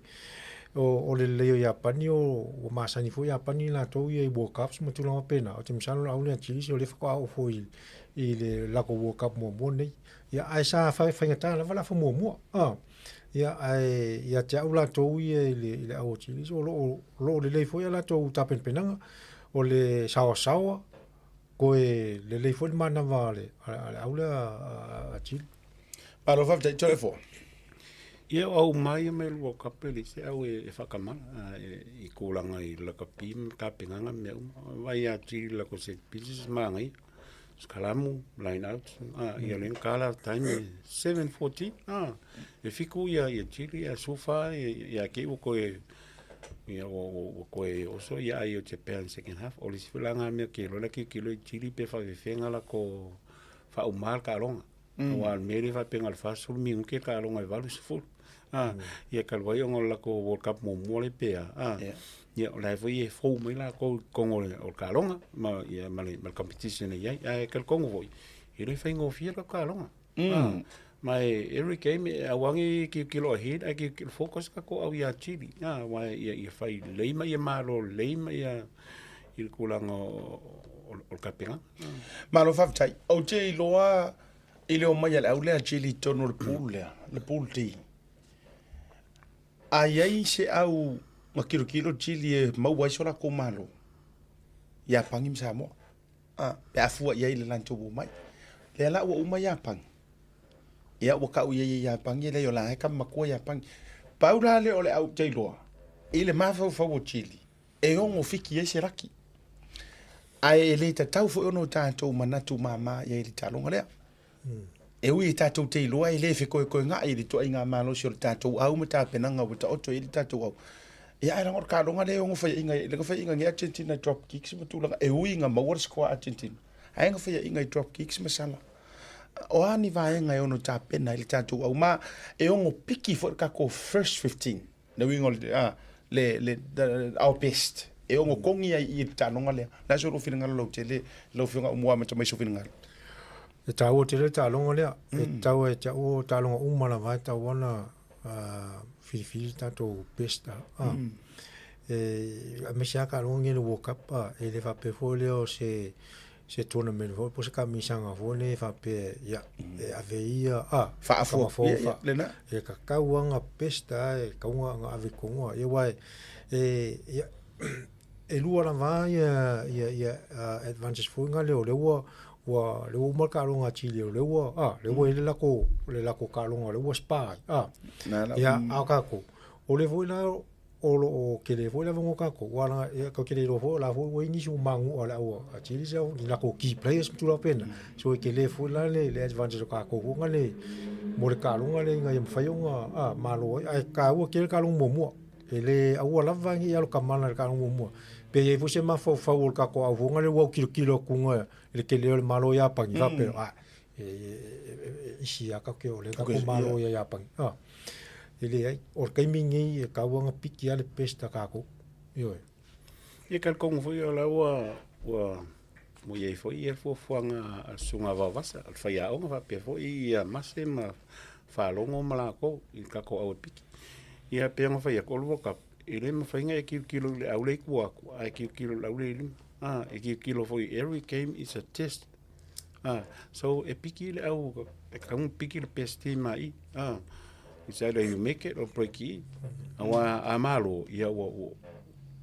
o, o le lelei o Iapani o, ua masani foi Iapani latou ia i World Cups ma tulaga faapena. Ou te masalo o le au lea a Chile o lea faatoa oo foi i, i le latou World Cup muamua lenei. Ia ae sa faigata lava le afa muamua. A, ia ae ia te au latou ia i le, i le au o Chile, o lo o, o lo o lelei foi a latou tapenapenaga, o le saoasaoa, Toe lelei foi le manava a le, a le au lea a Chile. Malo faafetai Toleafoa. Ia o au mai ia mai lua kape le se au e, e whakamana e, i kūlanga i lakapi ma tapenanga mea uma. Vai a Chile la ko set pieces ma ngai. Skalamu, line out, ah, ia len kala time 7:40. Ah, e fiku ia ia Chile ia sufa ia, ia ke o koe Ia, ua, ua, ua koe oso ia ai o Japan second half. O le isi foi la ngā mea ke lola ke kilo i Chile pe whawhewhenga la ko whaumā le kaaloga. Aua o le mea lea faapea na o le 40 minute le taaloga e 80. A, ia talu ai ona o le latou World Cup muamua lea pe a, a, ia o la e foi e fou mai latou i totonu o le o le taaloga ma ia ma le ma le competition e i ai. Ae talitonu foi, e le faigofie le latou taaloga. A, ma e every game e aua ne i tilotilo ahead ae tilotilo focus tatou au ia Chile, a, aua ia ia fai lelei ma ia malo lelei ma ia i le tulaga o o le tapenaga. Malo faafetai. Ou te iloa i le omai a le au lea Chile i totonu o le pool lea, le pool D. A i ai se au na tilotilo Chile e maua ai so latou malo, Iapani ma Samoa. A, pe a fua i ai le latou omai. Lea la ua uma Iapani. Ia ua tau i ai e Iapani, e leai o la e tama matua Iapani. Pau la lea o le au ou te iloa, i le mafaufau o Chile, e ono fiki ai se laki. Ae e le tatau foi ona o tatou manatu mama i ai i le taaloga lea. E ui e tatou te iloa e le fekoekoega'i i le ituaiga malosi o le tatou au ma tapenaga ua taoto i ai le tatou au. Ia ae leaga o le taaloga lea e ono faiaina ai, lea na faiaina nei Argentina i drop kicks ma tulaga, e ui ina maua le score a Argentina, ae na faiaina i drop kicks ma sala. O a ni vaega e ono tapena ai le tatou au ma e ono piki foi le tatou first 15. Le uiga o le, a, le, le, the, our best. E ono kogi ai i le taaloga lea. Le a so lou finagalo lautele, lau Afioga ua amata mai sou finagalo. E taua tele le taaloga lea. E tatau ia te au o taaloga uma lava e tatau ona filifili le tatou best. E, aemaise lava taaloga nei o le World Cup, e le faapea foi lea o se se tournament foi po o se taamisaga foi lea faapea ia e ave ia a Faafua. fou Ia, ia, lena. e tatau lava ona best a e tatau ona ave i totonu a ia aua e ia e lua lava ia ia ia advantage foi na lea o lea ua ua lea ua uma le taaloga a Chile o lea ua a lea ua i ai le latou le latou taaloga lea ua spa ai a Na la. ia a o tatou o lea foi la o lo o tele foi le avanoa tatou, aua leaga ia tatou te le iloa foi o la foi ua i ai nisi ua manu'a o le au a Chile ni latou key players ma tulaga faapena. So e tele foi la le le advantage o tatou foi lea mo le taaloga lea ina ia mafai ona a malo ai. Ae taua tele le taaloga muamua. E le aua lava ne i alo kamala i le taaloga muamua. Pe i ai foi se mafaufau o le tatou au foi lea ua autilotilo atu i le tele o le Malo o Iapani faapea, a e isi lava tatou te o lea tatou malo ia Iapani. A, e leai, o le taimi lenei e tatau lava ona piki lava le best a tatou. Ioe. Ia talitonu foi o la ua ua ua i ai foi ia fuafuaga a le susuga a Vaovasa, o le faiaoga faapea foi ia Mase ma Falogo ma latou i le tatou au e piki. Ia pei ona fai atu, o le World Cup, e le mafai ona e tilotilo i le au lea i tua atu, ae tilotilo i le au lea i luma. A, e tilotilo foi, every game is a test. Ah, so e piki le au, e tatau ona piki le best team a i. Ah, it's either you make it or break it. Aua a malo, ia ua, ua,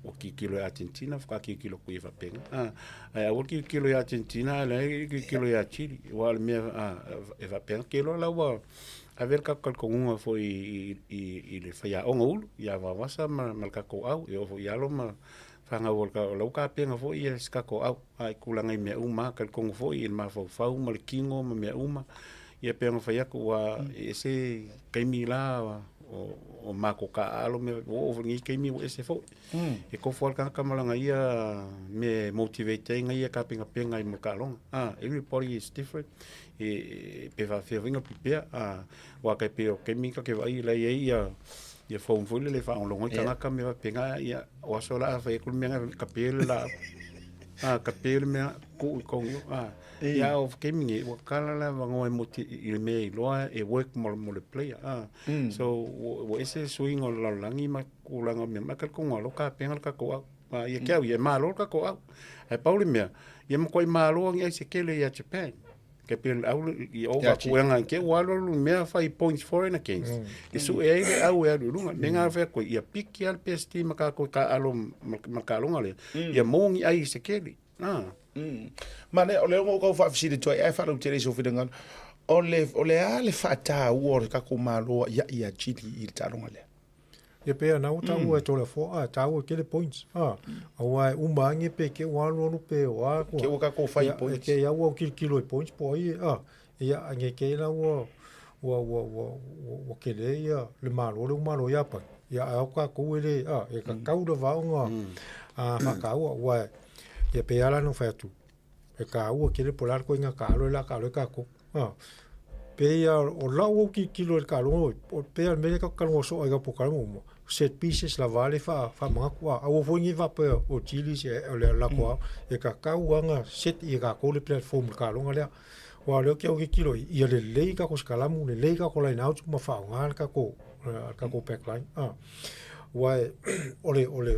ua tilotilo i Argentina, faatoa tilotilo atu ia faapena. Ah, ae aua le tilotilo i Argentina, ae la e tilotilo ia Chile. Aua o le mea, ah, e faapena. Ou te iloa la ua ave le tatou talitonuga foi i, i, i le faiaoga ulu, ia Vaovasa ma, ma le tatou au, e oo foi i alo ma fanau o le ua tapena foi ia si tatou au a i tulaga i mea uma, talitonu foi i le mafaufau ma le tino ma mea uma. Ia pei ona fai atu ua e ese taimi la o matou taaalo ua oo foi i lenei taimi ua ese foi. E tofu lava le tagata ma lana ia mea e motivate ai na ia tapenapena ai mo le taaloga. Everybody is different. E pe faapefea foi ona prepare. Aua e tai pei o le taimi ta te vaai la e i ai ia ia phone foi lele e faalogologo ai tagata ma mea faapena, ia o aso la a fai atu le mea lena, kape le laau. A kape le mea tuu i totonu a. Ia a o taimi nei ua tatala le avanoa e moti i le mea e iloa e work mo le player a. So ua ese le suiga o le lalolagi ma tulaga o mea uma, ae talitonu lava o lea ua tapena le tatou au. A ia te au ia, e malo le tatou au. Ae pau le mea, ia matuai malo lava ni aisa tele ia Japan. Ke pei au i over kuenga ke ua alu alu mea fai points for and against. E sue ai le au e alu i luga. Me ngā whea koe, ia piki al PST ma kā koe ka alo ma ka longa le. Ia mongi ai se keli. Ah. Ma le, o le ongo kau whaafisiri tuai, ai whalau tere iso whiringa. O le, o le a le whaataua o le kako maloa ia ia Chile i le taaloga lea. Ia pei ana ua taua e tole fo a taua ke le points a aua e uma ange pe ke ua alu alu pe o a kua. Ke ua kako fai points. Ke ia ua kilokilo i points po ai a ia ange ke la ua ua ua ua ua kele ia le malo le malo ia pa ia a o ka ko ele a e ka kau le vaonga a whakaua ua ia pe ala no fai atu e ka ua kele po la ko inga ka alo la ka alo ka ko a. Pei a o lau autitilo i le taaloga o pei a o le mea lea tatou te talanoa soo ai i polokalame uma, set pieces lava a le faamanatu. Aua foi ne i faapea o Chili's o le latou lava, e tatau lava ona set e tatou le platform i le taaloga lea. Aua o lea ou te autitilo i ai, ia lelei tatou sikalamu, lelei tatou line outs ma faaaoga le tatou back line. Aua o le, o le,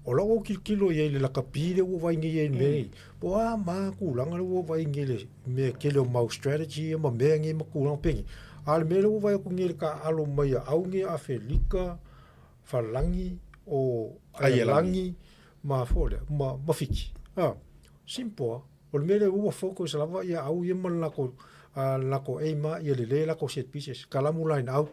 o lau autilotilo i ai i le lakapi lea ua vaai nei i ai i le mea lenei, po o a ma tulaga lea ua vaai nei i le mea tele o mau strategy ia ma mea nei ma tulaga penei. A o le mea lea ua vaai atu nei i le taaalo mai a au nei a Afelika, Falani, o Aialagi ma foi lea, ma Fiti. Simple lava. O le mea lea ua focus lava ia au ia ma le latou aim lava ia lelei latou set pieces. Kalamu line out,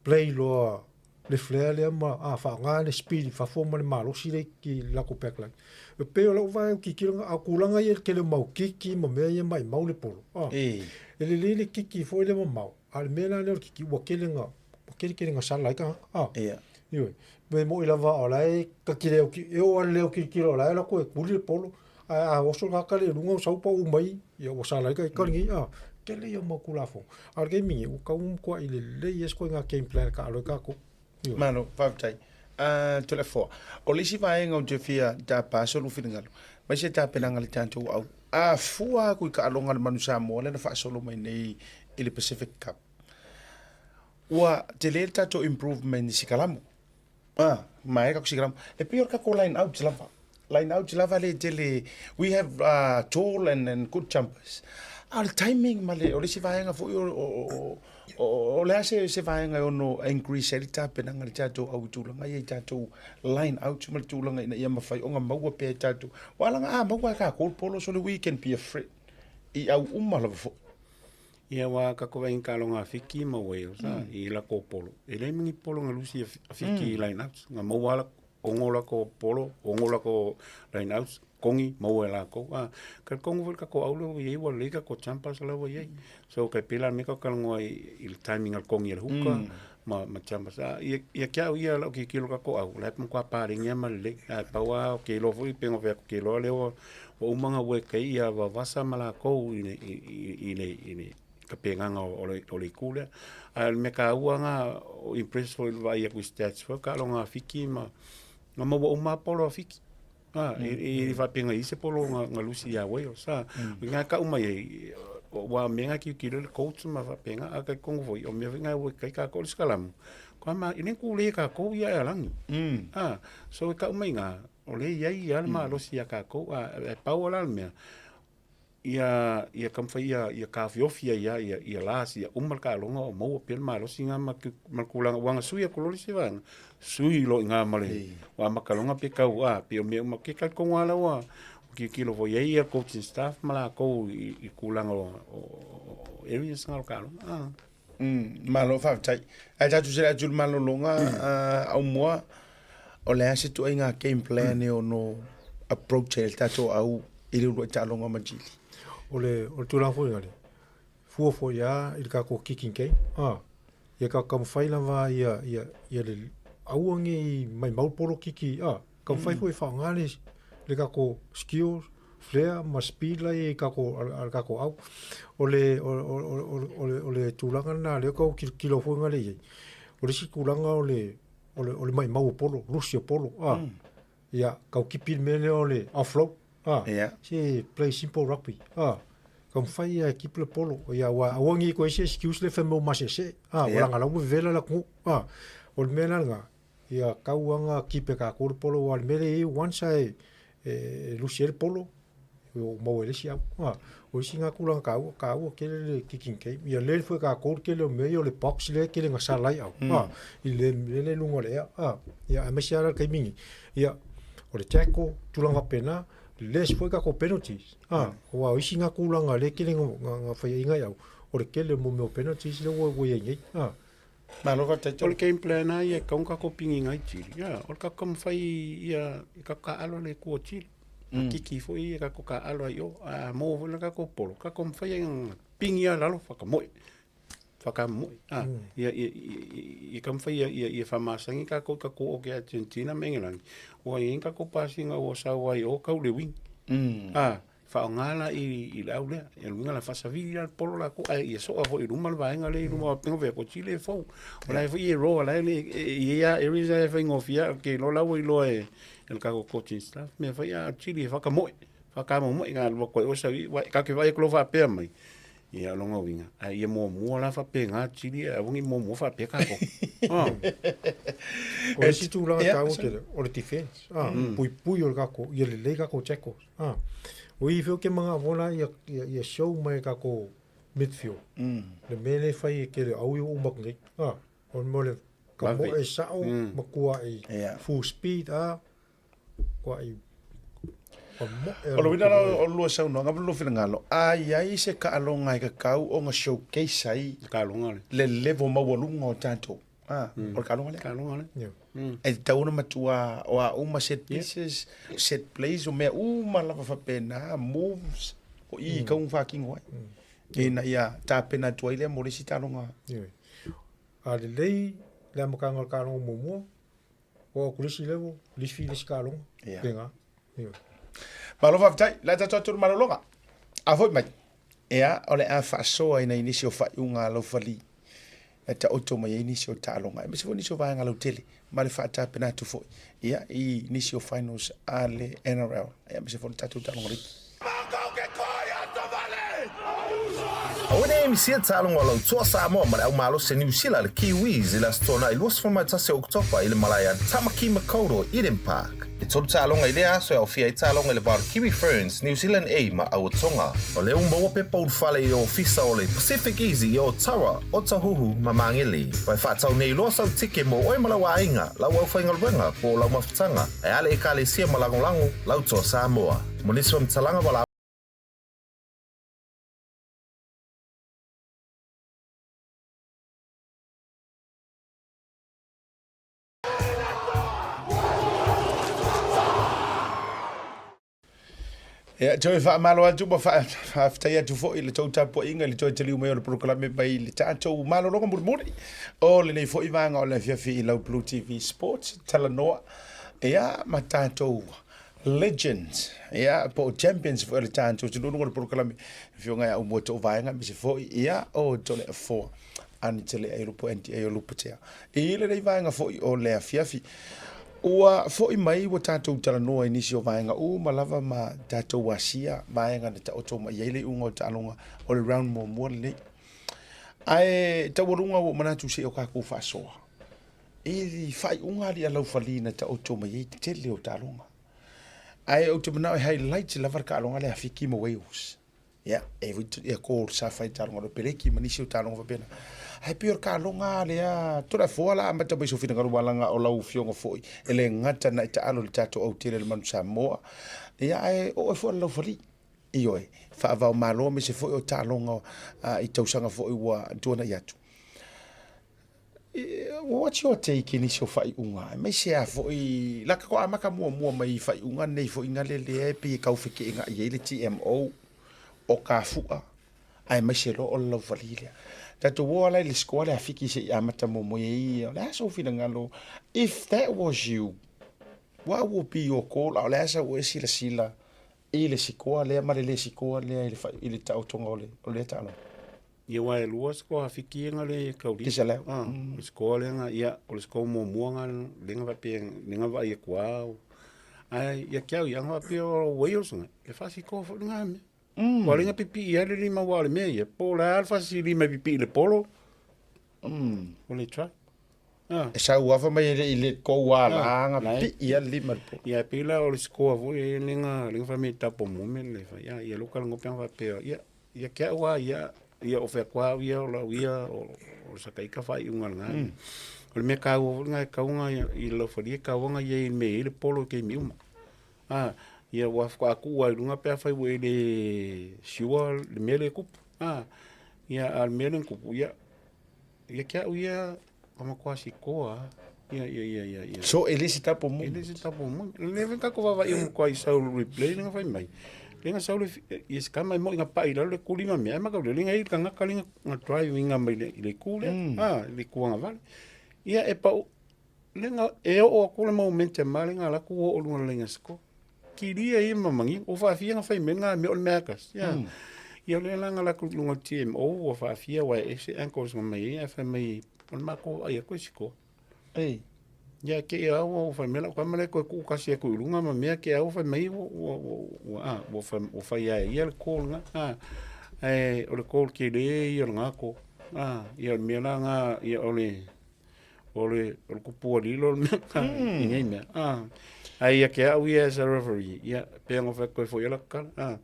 play loa le flare lea ma a faaaoga le speed i fafo ma le malosi lea i le latou back line. E pei o lau vaai au tilotilo a o tulaga ia i le tele o mau kiki ma mea ia maimau le polo. A, e lelei le kiki foi lea mamao, a o le mea la lea o le kiki ua tele na ua tele tele na sala ai tagata. A, ioe. E moni lava o la e ta te le au e oo lava i le au tilotilo o la e alu atu e tuli le polo, ae a oso le tagata lea i luga ua sau pau mai, ia ua sala ai ita lenei. A, tele ia o mau Tulafono. A o le taimi nei, ua tatau ona matuai lelei lava se ituaiga game plan e taalo ai tatou. Ioe. Malo, faafetai. Toleafoa, o le isi vaega ou te fia tapa so lou finagalo, mai se tapenaga a le tatou au, a fua atu i taaloga a le Manu Samoa lea na faasolo mai nei i le Pacific Cup, ua tele le tatou improvement i sikalamu. Ah, maea tatou sikalamu. E pei o le tatou line out lava. Line out lava le tele. We have tall and good jumpers. A o le timing ma le, o le isi vaega foi o, o, o, o le a se, se vaega e ono increase ai le tapenaga a le tatou au i tulaga ia i tatou line out ma le tulaga ina ia mafai ona maua pea e tatou. Aua leaga a maua e tatou le polo, so le we can be afraid i au uma lava foi. Ia aua ka ko vaai kaloga a Fiti ma Wales a i lako polo. E leai ma ni polo na lusi a Fiti i line outs. Na maua lava ogo lako polo, ogo lako line outs, kogi maua e lakou. A talitonu foi le tatou au lea ua i ai ua lelei tatou jumpers la ua i ai. So tai pei la o le mea tatou te talanoa ai i le timing a le kogi a le huka ma jumpers. A ia te au ia lau tilotilo i le tatou au, o la e matua paleni lava ma lelei. Ae pau lava ou te iloa foi pei ona fai atu ou te iloa lea ua Ua uma ona work ai ia Vavasa ma lakou i le tapenaga o le itu lea. Ae o le mea taua lena, o impress foi i le vaai atu i stats foi, taaloga a Fiti ma na maua uma lava polo a Fiti. E le faapea na i ai se polo na lusi ia Wales. O lena e tau mai ai, aua o mea na e tilotilo i ai le coach ma faapena, ae talitonu foi, o mea foi na e work ai tatou i le sikalamu, e le tulei e tatou ia Airlagi. So e tau mai i ina, O lea e i ai lava le malosi ia tatou, ae pau lava la le mea, ia ia taumafai ia ia taofiofi ai lava ia ia last ia uma le taaloga o maua pea le malosi lena ma le tulaga aua na sui atu loa le isi vaega, sui loa i ina ma le ua amata loa ona pekau a pei o mea uma, ou te talitonu lava la ua tilotilo foi i ai ia coaching staff ma latou i tulaga o areas na o le taaloga. Malo faafetai. Ae tatou sela atu i le malologa Aumua, o le a se ituaiga game plan e ono approach ai le tatou au i le uluai taaloga ma Chile? O le, o le tulaga foi lea, fua foi lava i le tatou kicking game, a, ia tatou taumafai lava ia, ia, ia le, aua ne i maimau le polokiki, a, taumafai foi e faaaoga le, le tatou skills, flair ma speed la e i tatou, a le tatou au. O le, o, o, o, o, le, o le tulaga lena lea tau tilotilo foi lea i ai. O le isi tulaga o le, o le, o le maimau o polo, lusi o polo, a. Ia, tau kipi le mea lea o le offload, a. Se play simple rugby, a. Taumafai ia e kipi le polo, ia aua aua ne i toe i ai se excuse lea e fai mai ua maseese, a, ua leaga o la ua vevela le atunuu, a. O le mea la lena, ia tau lava ona kipi e tatou le polo, aua o le mea lea e i ai once lava e lusi ai le polo, ua maua e le isi au. O isi na tulaga taua, taua tele le kicking game. Ia learn foi e tatou le tele o mea ia o le box lea e tele ina sala ai au. I le mea lea i luga o le ea. Ia aemaise lava la le taimi nei, ia o le tackle, tulaga faapena, less foi tatou penalties. Aua o isi na tulaga lea e tele ina faiaina ai au, o le tele o mea o penalties lea ua i ai nei. Malo faafetai O le game plan lava ia e tatau ona tatou piniga ai Chile. Ia, o le tatou taumafai ia i tatou taaalo le itu o Chile. A kiki foi ia tatou taaalo ai i o. A maua foi le tatou polo, tatou taumafai ai ona pigi lava i lalo whakamoe. Whakamoe. A, ia, ia, ia, ia taumafai ia, ia, ia whaamasani tatou i tatou oo ki Argentina ma Engelani. Ua i ai ni tatou pasiga ua sau ai i o tau le wing. A, Faaaoga la i i le au lea. Ia luga la faasavili la le polo la ko ae ia soa foi i luma le vaega lea i luma o penga ko tile fou. O la e foi e roa la le i ia areas e faigofie a ke lo la ua iloa e le tatou coaching staff mea fai a tili e whakamoe. Whakamomoe ngā lua koe o sau i wai ka ke vai ko whapea mai. Ia o lona uiga, a ia muamua la faapena tili ae aua ne i muamua faapea tatou. Ah. O le isi tulaga taua tele, o le defense. Ah, puipui o le kako, ia lelei kako tackles. Ah. O i feo ke manga vola ia ia ia show mai kako midfield. Le mea le fai e kele au i o umak nei. Ah, o le mo le ka mo e sao ma kua i full speed ah. O le uiga la o lua saunoaga ma lua finagalo, a i ai se taaloga e tatau ona showcase ai le level maualuga o tatou, a, o le taaloga lea. Taaloga lea. E tatau ona matua o a uma set pieces, set plays, o mea uma lava faapena, moves, o i e tatau ona faatino ai, ina ia tapena atu ai lea mo le isi taaloga. A lelei le amataga o le taaloga muamua, Oo atu le isi level, lifi le isi taaloga, Ia. pēnā. Ioe. Malo faafetai, la tatou atu i le malologa. A foi mai, ia, o le a faasoa ina i nisi o faaiuga a laufali e taoto mai ai nisi o taaloga, aemaise foi nisi o vaega lautele ma le faatapena atu foi, ia, i nisi o finals a le NRL, ia, aemaise foi le tatou taaloga liki. Aua ne i misia taaloga o lau toa Samoa ma le au malosi a Niu Sila le Kiwis i le Aso Toonai 21 o Oketopa i le malae a Tamaki Makaurau Eden Park. E tolu taaloga i lea aso e aofia ai taaloga i le va o le Kiwi Ferns, New Zealand A ma Auatonga. O lea ua maua pepa ulufale i ofisa o le Pacific Easy i Otawa, Otahuhu ma Mangere. Ua e faatau nei loa sau tike mo oe ma lau aiga, lau aufaigaluega po o lau mafutaga, ae a le Ekalesia ma lagolago lau toa Samoa. Mo nisi faamatalaga ua Ia, toe faamalo atu ma faafetai atu foi i le tou tapuaiga i le toe taliu mai o le polokalame mai le tatou malologa mulimuli o lenei foi vaega o le afiafi i lau Blue TV Sports talanoa ia ma tatou legends ia po o champions foi o le tatou atunuu o le polokalame afioga ia Aumua Toovaega aemaise foi ia o Toleafoa Anitelea i Lupo NTA o Lupatea. I lenei vaega foi o le afiafi, ua foi mai ua tatou talanoa i nisi o vaega uma lava ma tatou asia vaega na taoto mai ai le iuga o taaloga o le round muamua lenei. Ae taualuga ua ou manatu se i o tatou faasoa i faaiuga alii alaufali na taoto mai ai tele o taaloga. Ae ou te manao e highlight lava le taaloga lea a Fiti ma Wales. Ia, e ui ia ko sa fai taaloga o peleki ma nisi o taaloga faapena. Ae pei o le taaloga lea, Toleafoa la amata mai sou finagalo ua laga o lau afioga foi e le gata na e taalo i le tatou autele le Manu Samoa. Ia ae oo ai foi le laufali. Ioe, faavao Malo aemaise foi o taaloga i tausaga foi ua tuanai atu. What's your take i nisi o faaiuga, aemaise lava foi la tatou amata muamua mai i faaiuga nei foi na le lea e pei e tau feteenai ai le TMO o Kafua aemaise loa o le laufali lea. Tatou o lava la i le score lea a Fiti se i amata muamua ai, o le a sou finagalo? If that was you, what would be your call? A o le a sau e silasila i le sikoa lea ma le le sikoa lea i le taotoga o lea taaloga? Ia aua e lua sikoa Fiti nga le kaulima. Kisa leo. Ah, o le sikoa lea nga, ia, o le sikoa muamua nga lea nga faapea, lea nga vaai atu lava. Ae ia te au ia, nga faapea o Wales nga, e faasikoa foi lena mea. Aua o lea nga pipii ai le lima aua o le mea ia, po o le a le faasilima e pipii i le polo, o le try. Ah. E sau afa mai e le i le kou ala nga pipii ai le lima i le polo. Ia, e pei la o le sikoa foi lea nga, lea nga fai mai e tapo moment le fai, ah, ia loka le ngope nga faapea, ia, Ia ke au a ia, ia o fea koa au ia, o lau ia, o, o sa ka ika whaiunga le ngai. O le mea kāua foi ngai kaunga ia, i lau whalia kauanga ia i me i le polo i keimi uma. Ah, ia ua whakaaku ai lunga pea whai ua i le siua le mea le kupu. Ah, ia a le mea le kupu, ia, ia ke au ia, Ka matua sikoa. Ia, ia, ia, ia, ia. So e le se tapo mo. E le se tapo mo. Le ve ka ko vava i mo kwa i sau replay nga fai mai. Le nga sau le i se kama mo nga pa i le kuli ma me ma ka le nga i ka nga ka nga nga drive nga mai le le kule. Ah, le ku nga vale. Ia e pa le nga e o o kule mo mente ma le nga la ku o lu le nga siko. Kilia ia ma manino. Ua faafia na fai mai lena mea o le mea lava e tasi. Ia, ia o lea la na alu atu i luga o le TMO ua faafia aua e ese ankles na mei ai ae fai mai o le matou vaai atu e sikoa. Ei. Ia te i lava ua fai mai lau tama lea toe tuu tasi atu i luga ma mea te i lava ua fai mai ua ua ua ua a ua fai ua fai lava e ia le call lena a. Ae o le call tele ia o lena call a, ia o le mea la lena ia o le o le o le tupua lilo le mea mm. i nei mea. Ah. Ae ia te au ia as a referee, ia pei ona fai atu ai foi ia laka tala. Ah.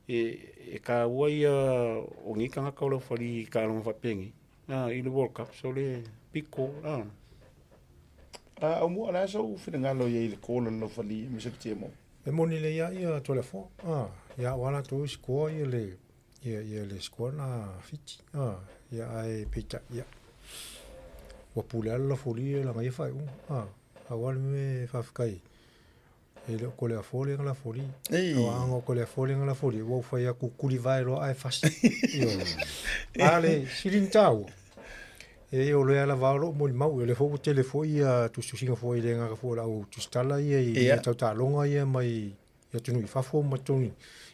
E, e tāua ia o nei tagata o le aufalī i taaloga faapenei. Ah, i le World Cup, so le big call. Ah. Ah, au mua, o le a sou finagalo i ai i le call a le laufali aemaise le TMO? E moni lelei lava ia Toleafoa, ah, ia au lava latou i score ia le ia ia le score na Fiti a ia ae peitai ia ua pule lava le lafoli ia lana ia faaiuga a aua le mea e faafetai e le o Toleafoa lea na lafoli aua ana o Toleafoa lea na lafoli ua ou fai atu tulivae loa ae fasi ioe a le sili ona taua e o lea lava o loo molimau o lea foi ua tele foi ia tusitusiga foi le gata foi o le au tusitala ia i mea tau taaloga ia mai i atunuu i fafo ma totonu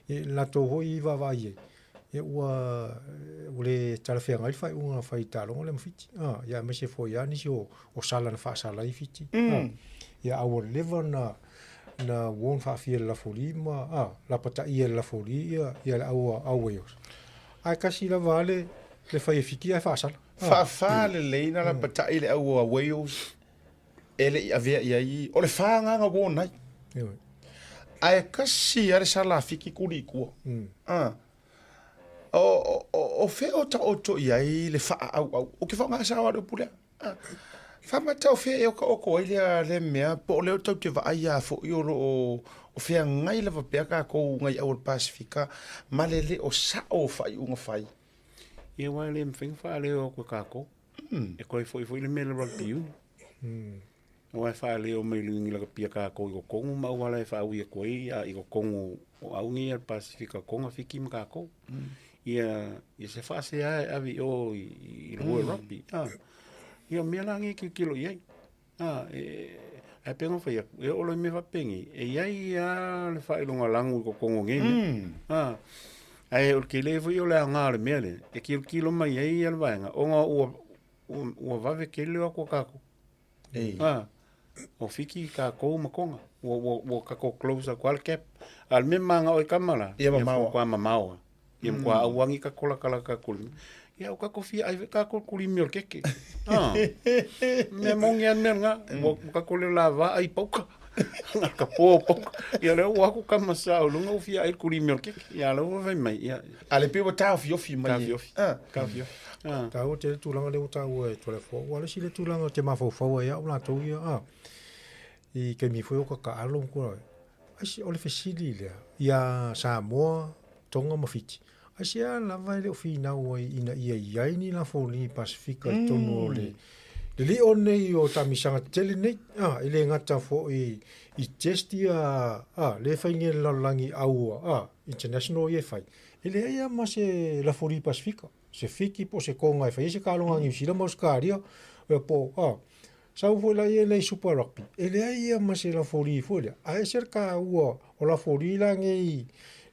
i latou foi i vaavaai ai, ia ua ua le talafeagai le faaiuga na fai i taaloga lea ma Fiti. Ah, ia aemaise foi lava nisi o, o sala na faasala ai Fiti. Ah, ia a ua leva na na warn faafia e le lafoli ma ah, lapataia e le lafoli ia ia le au au Wales. Ae tasi lava a le le fai e Fiti ae faasala. Ah. Faafa lelei na lapatai le au a Wales e le i avea i ai, o le fa agaga warn ai. Ioe. Ae kasi lava le sala a Fiti kuli i tua. Ah. O, o, o, o fea o taoto i ai le faaauau? Ou te faaaoga sao lava le upu lea. Ah. Faamata o fea ea o taoto ai lea, lea mea, po o lea o tatou te vaai lava foi o lo o, o feagai lava pea tatou nai au o le Pasefika ma le le o sao o faaiuga fai. Ia aua e le mafai ona faaleo atu e tatou. E toe foi foi le mea i le rugby union. Aua e faaleo mai le uiga lakapi a tatou i totonu ma auala e faaui atu ai i totonu o au nei a le Pasefika Tonga, Fiti ma tatou. Ia, ia se faasea e ave i o i le World Rugby. Ah. Ia o mea la nei e tilotilo i ai. Ah, e, ae pei ona fai atu, e oo loa i mea faapenei, e i ai lava le faailogalanu i totonu o nei mea. Ah. Ae o le tele foi o le aoga o le mea lea, e tilotilo mai ai le vaega, ona ua, ua, ua vave tele le o atu a tatou. Ei. Ah, o Fiti, tatou ma Tonga. Ua, ua, ua tatou close atu lava le gap. A o le mea manao ai tama la, Ia mamao. Ia matua mamao lava. Ia matua aua nei tatou latalata atu i le mea. Ia ua tatou fia ai foi tatou i le kulimi o le keke. Ah. Mea moni lava le mea lena. Ua tatou le lava ai pauka. Na ka po pauka. Ia lea ua aku tama sao i luga ua fia ai le kulimi o le keke. Ia a o lea ua fai mai, ia. A le pei ua taofiofi mai. Taofiofi. Ah. Taofiofi. Ah. Taua tele tulaga lea ua taua e Toleafoa. Ua le isi lea tulaga ou te mafaufau ai au latou ia, a, i taimi foi o tataalo ma tulaga. Aise, o le fesili lea, ia Samoa, Tonga ma Fiti, aisea lava e le o finau ai ina ia i ai ni lafoli Pasefika i totonu o le le lio nei o taamisaga tetele nei, a, e le gata foi i test ia, a, lea e fai nei e le lalolagi au, a, international ia e fai, e leai lava ma se lafoli Pasefika, se Fiti po o se Tonga e fai ai se taaloga a Niu Sila ma Ausetalia, ia po o, a, Sau foi la ia nei Super Rugby, e leai ia ma se lafoli foi lea, ae ese le taua o lafoli la nei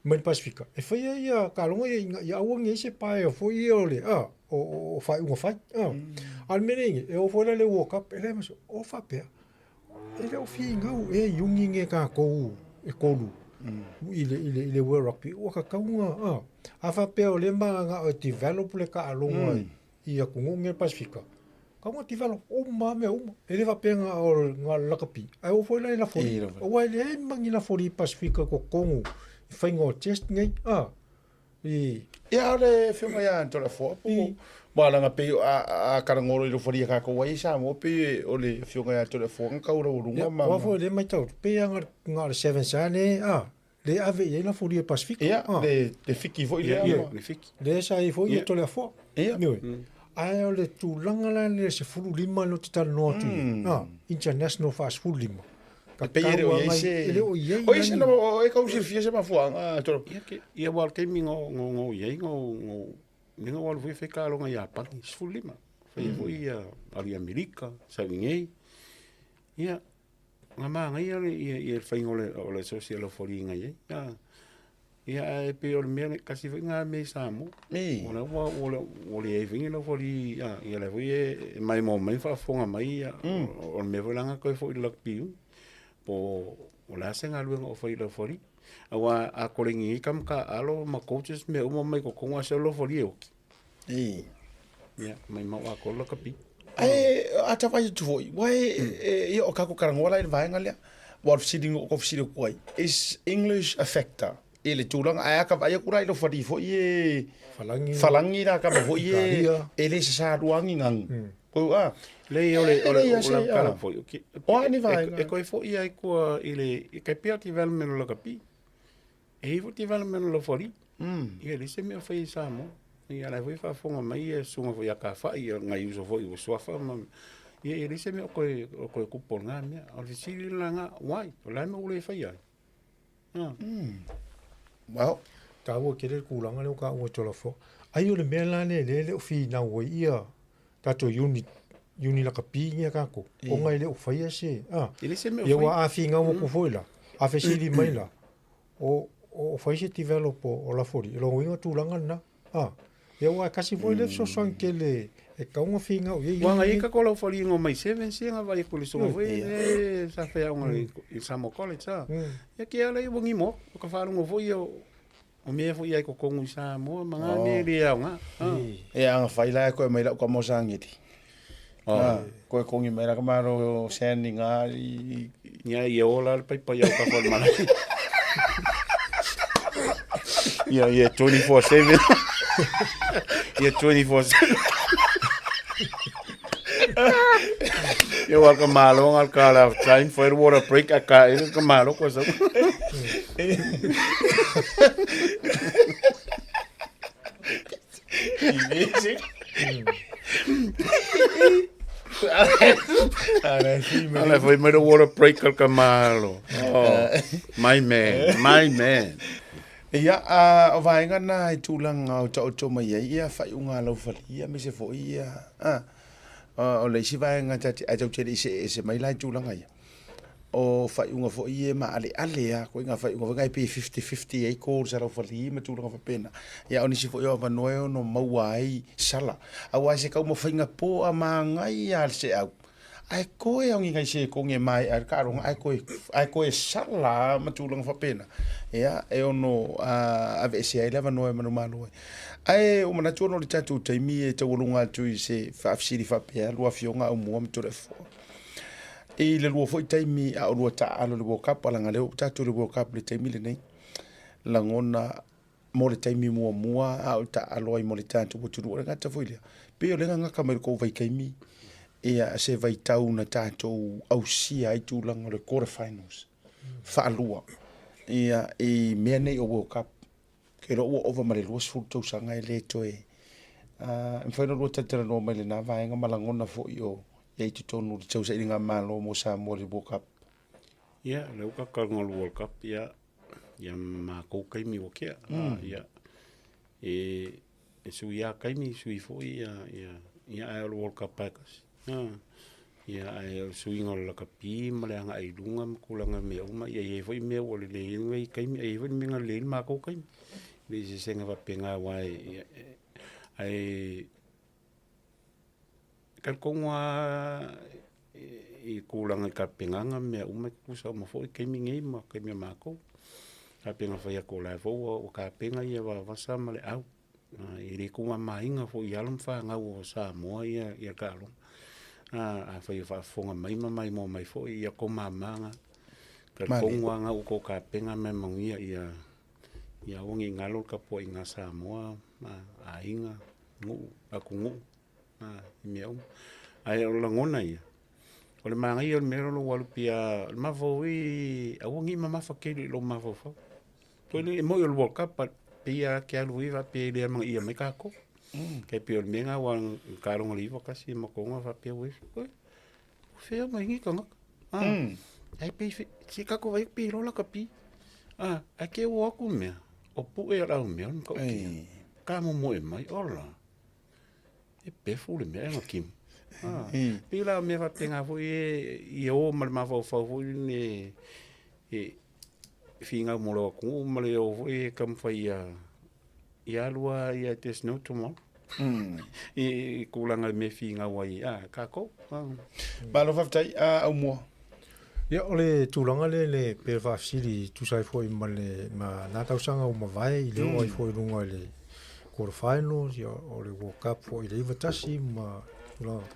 mai le Pasefika, e faia ia taaloga ia ina ia aua ne i ai se paea foi ia o le, a, o faaiuga fai, a. A o le mea lea i ai, e oo foi la i le World Cup, e leai ma se, o faapea, e le o finau ea iuni nei a tatou e tolu i le World Rugby, ua tatau ona, a. A faapea o lea e mananao e develop le taaloga i atunuu nei o le Pasefika, kau na develop uma lava mea uma. E le faapea na o le lakapi, ae oo foi la i lafoli. Aua e leai ma ni lafoli Pasefika i totonu i faiga o test nei, a, i... Ia, o le afioga ia Toleafoa po o aua leaga pei a a talanoa loa i lafoli a tatou ai i Samoa pei o le afioga ia Toleafoa na tau laualuga ma... Aua foi o lea e matau atu, pei lava na o le Sevens lava lea, a, Le ave i ai lafoli e Pasefika. Ia, le, le Fiti foi lea. Ia, le Fiti. Le sa i foi ia Toleafoa. Ia. Ioe. Ae o le tulaga la le 15 lea ou te talanoa atu i ai, a, international faa-15. E pei e le o i ai se... E le o i ai. O i se nama, o e kau silafia se mafuaaga, Tolo. Ia, ke, ia aua o le taimi na na o i ai na na lea na ou alu foi e fai taaloga i Iapani, 15. Faia foi ia alu i Amerika, sau i inei. Ia. Nga manaia le ia ia le faiga o le o le asosi a le aufaliga i ai. A, ia ae pei o le mea lea, tasi foi lena mea i Samoa. Ii. O la ua ua ua leai foi ni laufali a, ia la foi e maimoa mai ma faafofoga mai ia o le mea foi la na toe foi i le rugby union. Po o le a se galuega o fai i le aufali. Aua a koleni nei tama taaalo ma coaches ma mea uma omai i totonu ae sau le aufali e oti. Ii. Ia, maimau atoa le lakapi. Ae a ta vaai atu foi, ua e, e, ia o tatou talanoa la i le vaega lea. Ua o le fesili o fesili atu ai, is English a factor i le tulaga, ae a ta vaai atu la i lau fali foi e Falagi. Falagi la tama foi e, Italia. e le sasā luagigaga. Ko a, Leai, o le, o le, E leai o se, le tala ah. foi, o ke- O a ni e- vaega? E koe foi ai kua i le, e kai pea development o lakapi. E i ai foi development o laufali. Ia, e leai se mea o faia i Samoa. Ia, la foi faafofoga mai ia susuga foi ia Kafa'i, ia nai uso foi ua suafa ma, ia, e leai se mea o koe, o koe kupu o lena mea. O le fesili la lena, why? O le a le mea ua le faia ai? Ah. Well, Taua tele le tulaga lea ua taua e Tolafoa. Ai o le mea la lea lea e le o finau ai ia tatou unit uni lakapi nei a tatou, ona e le o faia se, a, E leai se mea o ia faia. ua a finau atu foi la, a fesili mai la, o, o fai se develop o, o Lafoli, o lona uiga o tulaga lena, a, ia aua e tasi foi lea fesoasoani tele e tatau ona finau i ai Ua uni ngai nei. ka ko lau fali ngo mai seven se nga vai ko le songa foi e sa fe aonga i i Samoa College a. Ia ke ala i wangi mo ka whalongo foi o o mea foi ai ko kongu i Samoa ma ngā mea le aonga. Ah. E anga whai la e koe mai lau ka mo sangiri. Ah, koe kongi mai la ka maro sani ngā i... Ia ia ola le paipa ia o ka whal mana. Ia ia 24/7. Ia 24/7. Ia wa ka malo ngal ka la time for water break a ka e ka malo ko sa. Ala foi mai water break ka malo. Oh, my man, my man. Ia, a, o vaega na i tulaga o taoto mai ai ia faaiuga a laufalia aemaise foi ia, a, o le isi vaega ta te, ae tatou te le i see ese mai la i tulaga ia. O faaiuga foi ia e maaleale lava, ituaiga faaiuga foi na e pei e fifty-fifty ai goals a laufali ma tulaga faapena. Ia a o nisi foi o avanoa e ono maua ai sala. Aua se taumafaiga po a manaia lava le seau, ae toe aogi nai sekone e maea ai le taaloga ae toe, ae toe sala lava ma tulaga faapena. Ia, e ono aveesea ai le avanoa e manumalo ai. Ae ua manatu ona o le tatou taimi e taualuga atu i se faafesili faapea, lua Afioga Aumua ma Toleafoa. I le lua foi taimi a o lua taaalo i le World Cup, leaga lea ua tatou i le World Cup i le taimi lenei, lagona mo le taimi muamua a o taaalo ai mo le tatou atunuu. O le gata foi lea, pei o lea na gata mai i le tou vaitaimi ia se vaitau na tatou ausia ai tulaga o le quarter finals faalua ia i mea nei o World Cup. Ou te iloa ua ova ma le 20 tausaga e le toe e mafai ona lua talatalanoa mai lena vaega ma lagona foi o i ai i totonu o le tausailiga Malo mo Samoa i le World Cup. Ia, lea ua tatou i le World Cup, ia, ia ma matou taimi ua tea. Ia, e, e sui lava taimi, sui foi ia, ia, ia ae o le World Cup lava e tasi. Ia, ae o le suiga o le lakapi ma le agai i luga ma tulaga mea uma, ia e i ai foi mea ua lelei ai lenei taimi, ae i ai foi mea na lelei ai le matou taimi. E le o se eseesega faapena aua e, ae talitonu lava i tulaga i tapenaga ma mea uma, e tutusa uma foi taimi nei ma taimi o matou. Tapena fai atu o la foi ua tapena ia vavasa ma le au. E le tuumamaina foi i alo ma fanau o Samoa ia ia taaloga. Afai o faafofoga mai ma maimoa mai foi, ia tou mama na. Talitonu lava na ua outou tapena ma e manuia ia ia aua ne i galo le tapuaiga a Samoa ma aiga, nuu, atunuu i mea uma. Ae o lagona ia, o le manaia o le mea lea o lou alu pia, o le mafaufau foi, aua ne i mamafa tele i lou mafaufau. Foi lea, e moni o le World Cup, but pei lava e te alu foi faapea e le amanaia mai tatou. Tai pei o le mea lena aua na taaloga i le 91 ma Toga faapea ua oi, o fea mai nei tagata? Ae pei se tatou vaai atu pei e iloa lakapi. Ae te i ua o atu le mea, o pue o le au mea o le matautia. Tamomoe mai, ola, e pefu le mea e na timu. Pei la o mea faapena foi e ia o ma le mafaufau foi lele e finau mo lou atunuu ma le o foi e taumafai ia ia alu lava ia there's no tomorrow. I tulaga i mea e finau ai a tatou. Malo faafetai, Aumua. Ia, o le tulaga lea le pe faafesili tusa ai foi ma le ma na tausaga ua mavae i le oo ai foi i luga i le quarter finals, ia o le World Cup foi i le 91 ma tulaga.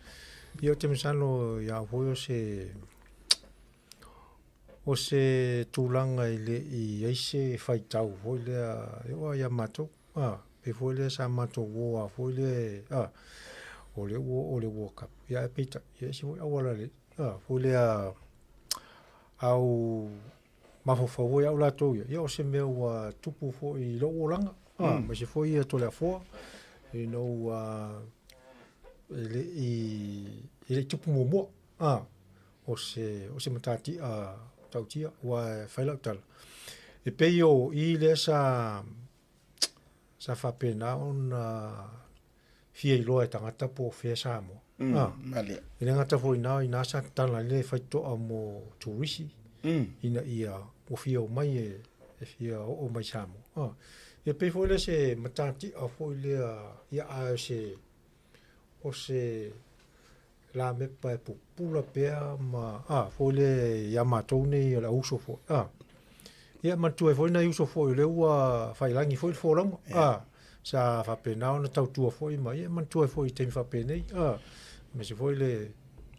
Ia ou te masalo ia au foi o se o se tulaga e le i i ai se faitau foi lea e oo lava ia matou, a, pei foi lea sa matou uo lava foi lea, a, o lea ua oo i le World Cup, ia ae peitai, e ese foi auala le, a, foi lea au mafaufau foi au latou ia, ia o se mea ua tupu foi i lou olaga, a, aemaise foi ia Toleafoa, ina ua e le i e le i tupu muamua, a. o se, o se matatia tautia, ua e fai lau tala. E pei o i lea sa, sa faapena ona fia iloa e tagata po o fea Samoa. Ah, Malie. e le gata foi i ina, o ina sa tatala ai le faitotoa mo turisi, ina ia ua fia omai e, e fia oo mai Samoa. Ah, e pei foi lea se matatia foi lea, ia ae o se, o se lamepa e pupula pea ma a foi lea ia matou nei o le au uso foi a ia manatua ai foi nai uso foi o lea ua faiilagi foi le folauga a sa faapena ona tautua foi ma ia manatua ai foi i taimi faapenei a aemaise foi le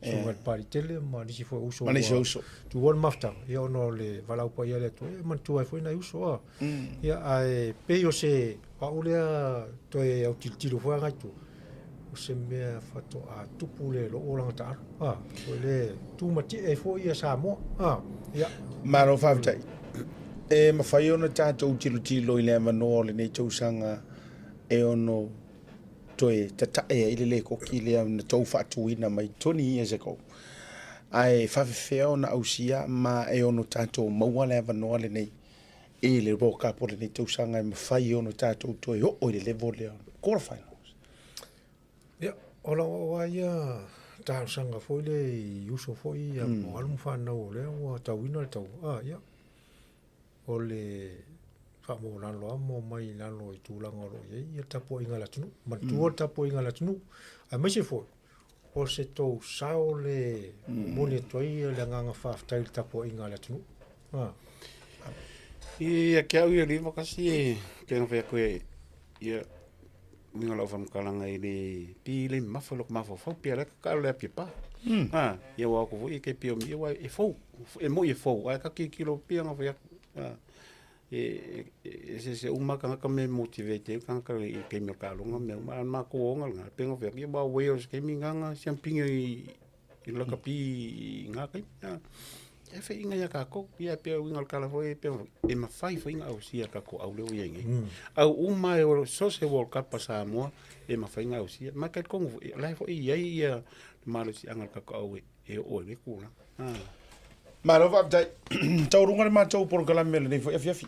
susuga i le Papaliitele ma nisi foi o uso Ma nisi o uso. tuua le mafutaga ia ona o le valaau paia a le Atua ia manatua ai foi nai uso a ia ae pei o se o au lea toe autilotilo foi agai i tua O se mea faatoa tupu lea i lou olaga taaalo. A, o le tumatie ai foi ia Samoa. A, ia. Malo faafetai. E mafai ona tatou tilotilo i le avanoa o lenei tausaga e ono toe tatae ai le lēkoki lea na tou faatuina mai 20 years ago. Ae faafefea ona ausia ma e ono tatou maua le avanoa lenei i le World Cup o lenei tausaga e mafai ona tatou toe oo i le level lea quarter finals. Ia, o lau au lava ia talosaga foi lea i uso foi ia po o alo ma fanau o lea ua tauina le taua, a ia, o le faamaualalo lava ma omai i lalo i tulaga o lo o i ai ia le tapuaiga a le atunuu. Manatua le tapuaiga a le atunuu, aemaise foi o se tou sao le momoli atu ai le agaga faafetai i le tapuaiga a le atunuu. Ah. Ia te au ia le 91 e pei ona fai atu e ia uiga o lau faamatalaga e le pei e le mamafa i lou mafaufau pei o la e tatalo le Apia Pa. Ah, ia ua atu foi e te pei o ia e fou, e moi e fou, ae ta tilotilo pei ona fai atu. Ah, e eseese uma tagata ma e motivate ai le tagata i le taimi o le taaloga ma mea uma. A o le matou oga lena, pei ona fai atu, ia aua o Wales i le taimi lena na siamupini ai i le lakapi i na taimi. E faiaina ia tatou, ia e pei o le uiga o le tala foi lea, e mafai foi ona ausia e le tatou au lea ua i ai nei. Au uma e so o se World Cup a Samoa e mafai ona ausia. Ma e talitonu foi, o la e foi e i ai le malosiaga o le tatou au e oo ai i lea tulaga. Malo faafetai. Taualuga le matou polokalame lenei foi afiafi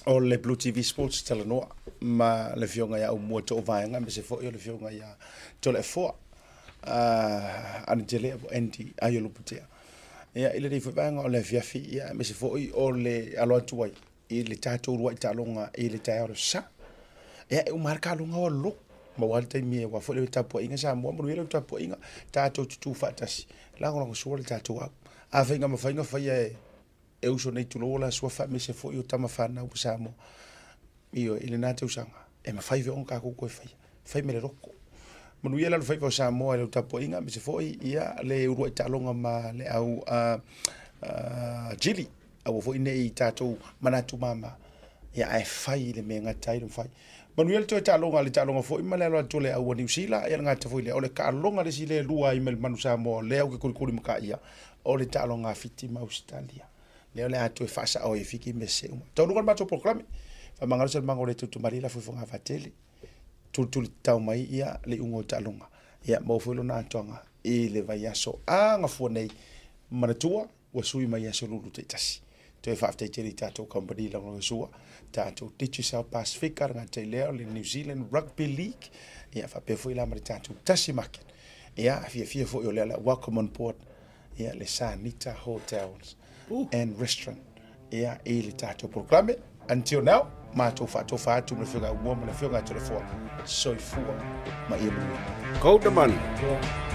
o le Blue TV Sports Talanoa ma le afioga ia Aumua Toovaega aemaise foi o le afioga ia Toleafoa uh, Anitelea po Andy Aiolupotea. Ia, i lenei foi vaega o le afiafi, ia, aemaise foi o le alo atu ai i le tatou uluai taaloga i le taeao o le sa. Ia, e uma lava le taaloga o alu maua le taimi e aua foi le tapuaiga Samoa, manuia lau tapuaiga, tatou tutū faatasi, lagolagosua le tatou au. A faiga ma faiga faia e, e uso nei tulou o la suafa aemaise foi o tama fanau a Samoa. Ioe, i lena tausaga, e mafai foi ona tatou toe faia, fai ma le loto. Manuia le alofaiva o Samoa i lau tapuaiga aemaise foi ia le uluai taaloga ma le au Jili. Aua foi ne i tatou manatu mama, ia ae fai le mea e gata ai le mafai. Manuia le toe taaloga, le taaloga foi ma le alo atu o le au a Niu Sila, ia le gata foi lea, o le taaloga le isi lea e lua ai ma le manu Samoa, lea ou te kolikoli mataia, o le taaloga a Fiti ma Ausetalia. Lea o le a toe faasao ai e Fiti mea sese uma. Taualuga le matou polokalame, faamagalo se mago le tutumalie la fuifuga vatele. Tulituli tatau mai ia le iuga o taaloga. Ia maua foi lona atoaga i le vaiaso a gafua nei. Manatua, ua sui mai aso lulu taitasi. Toe faafetai tele i tatou kamupani lagolagosua, tatou Digicel Pasifika, le gata i lea o le New Zealand Rugby League, ia faapea foi la ma le tatou Tasi Market. Ia, fiafia foi o lea o le a welcome on board ia le Sanita Hotels and Restaurant ia i le tatou polokalame. Until now, matou faatofa atu ma le Afioga ia Aumua ma le Afioga ia Toleafoa. Soifua ma ia manuia. Kouta manu. Yeah.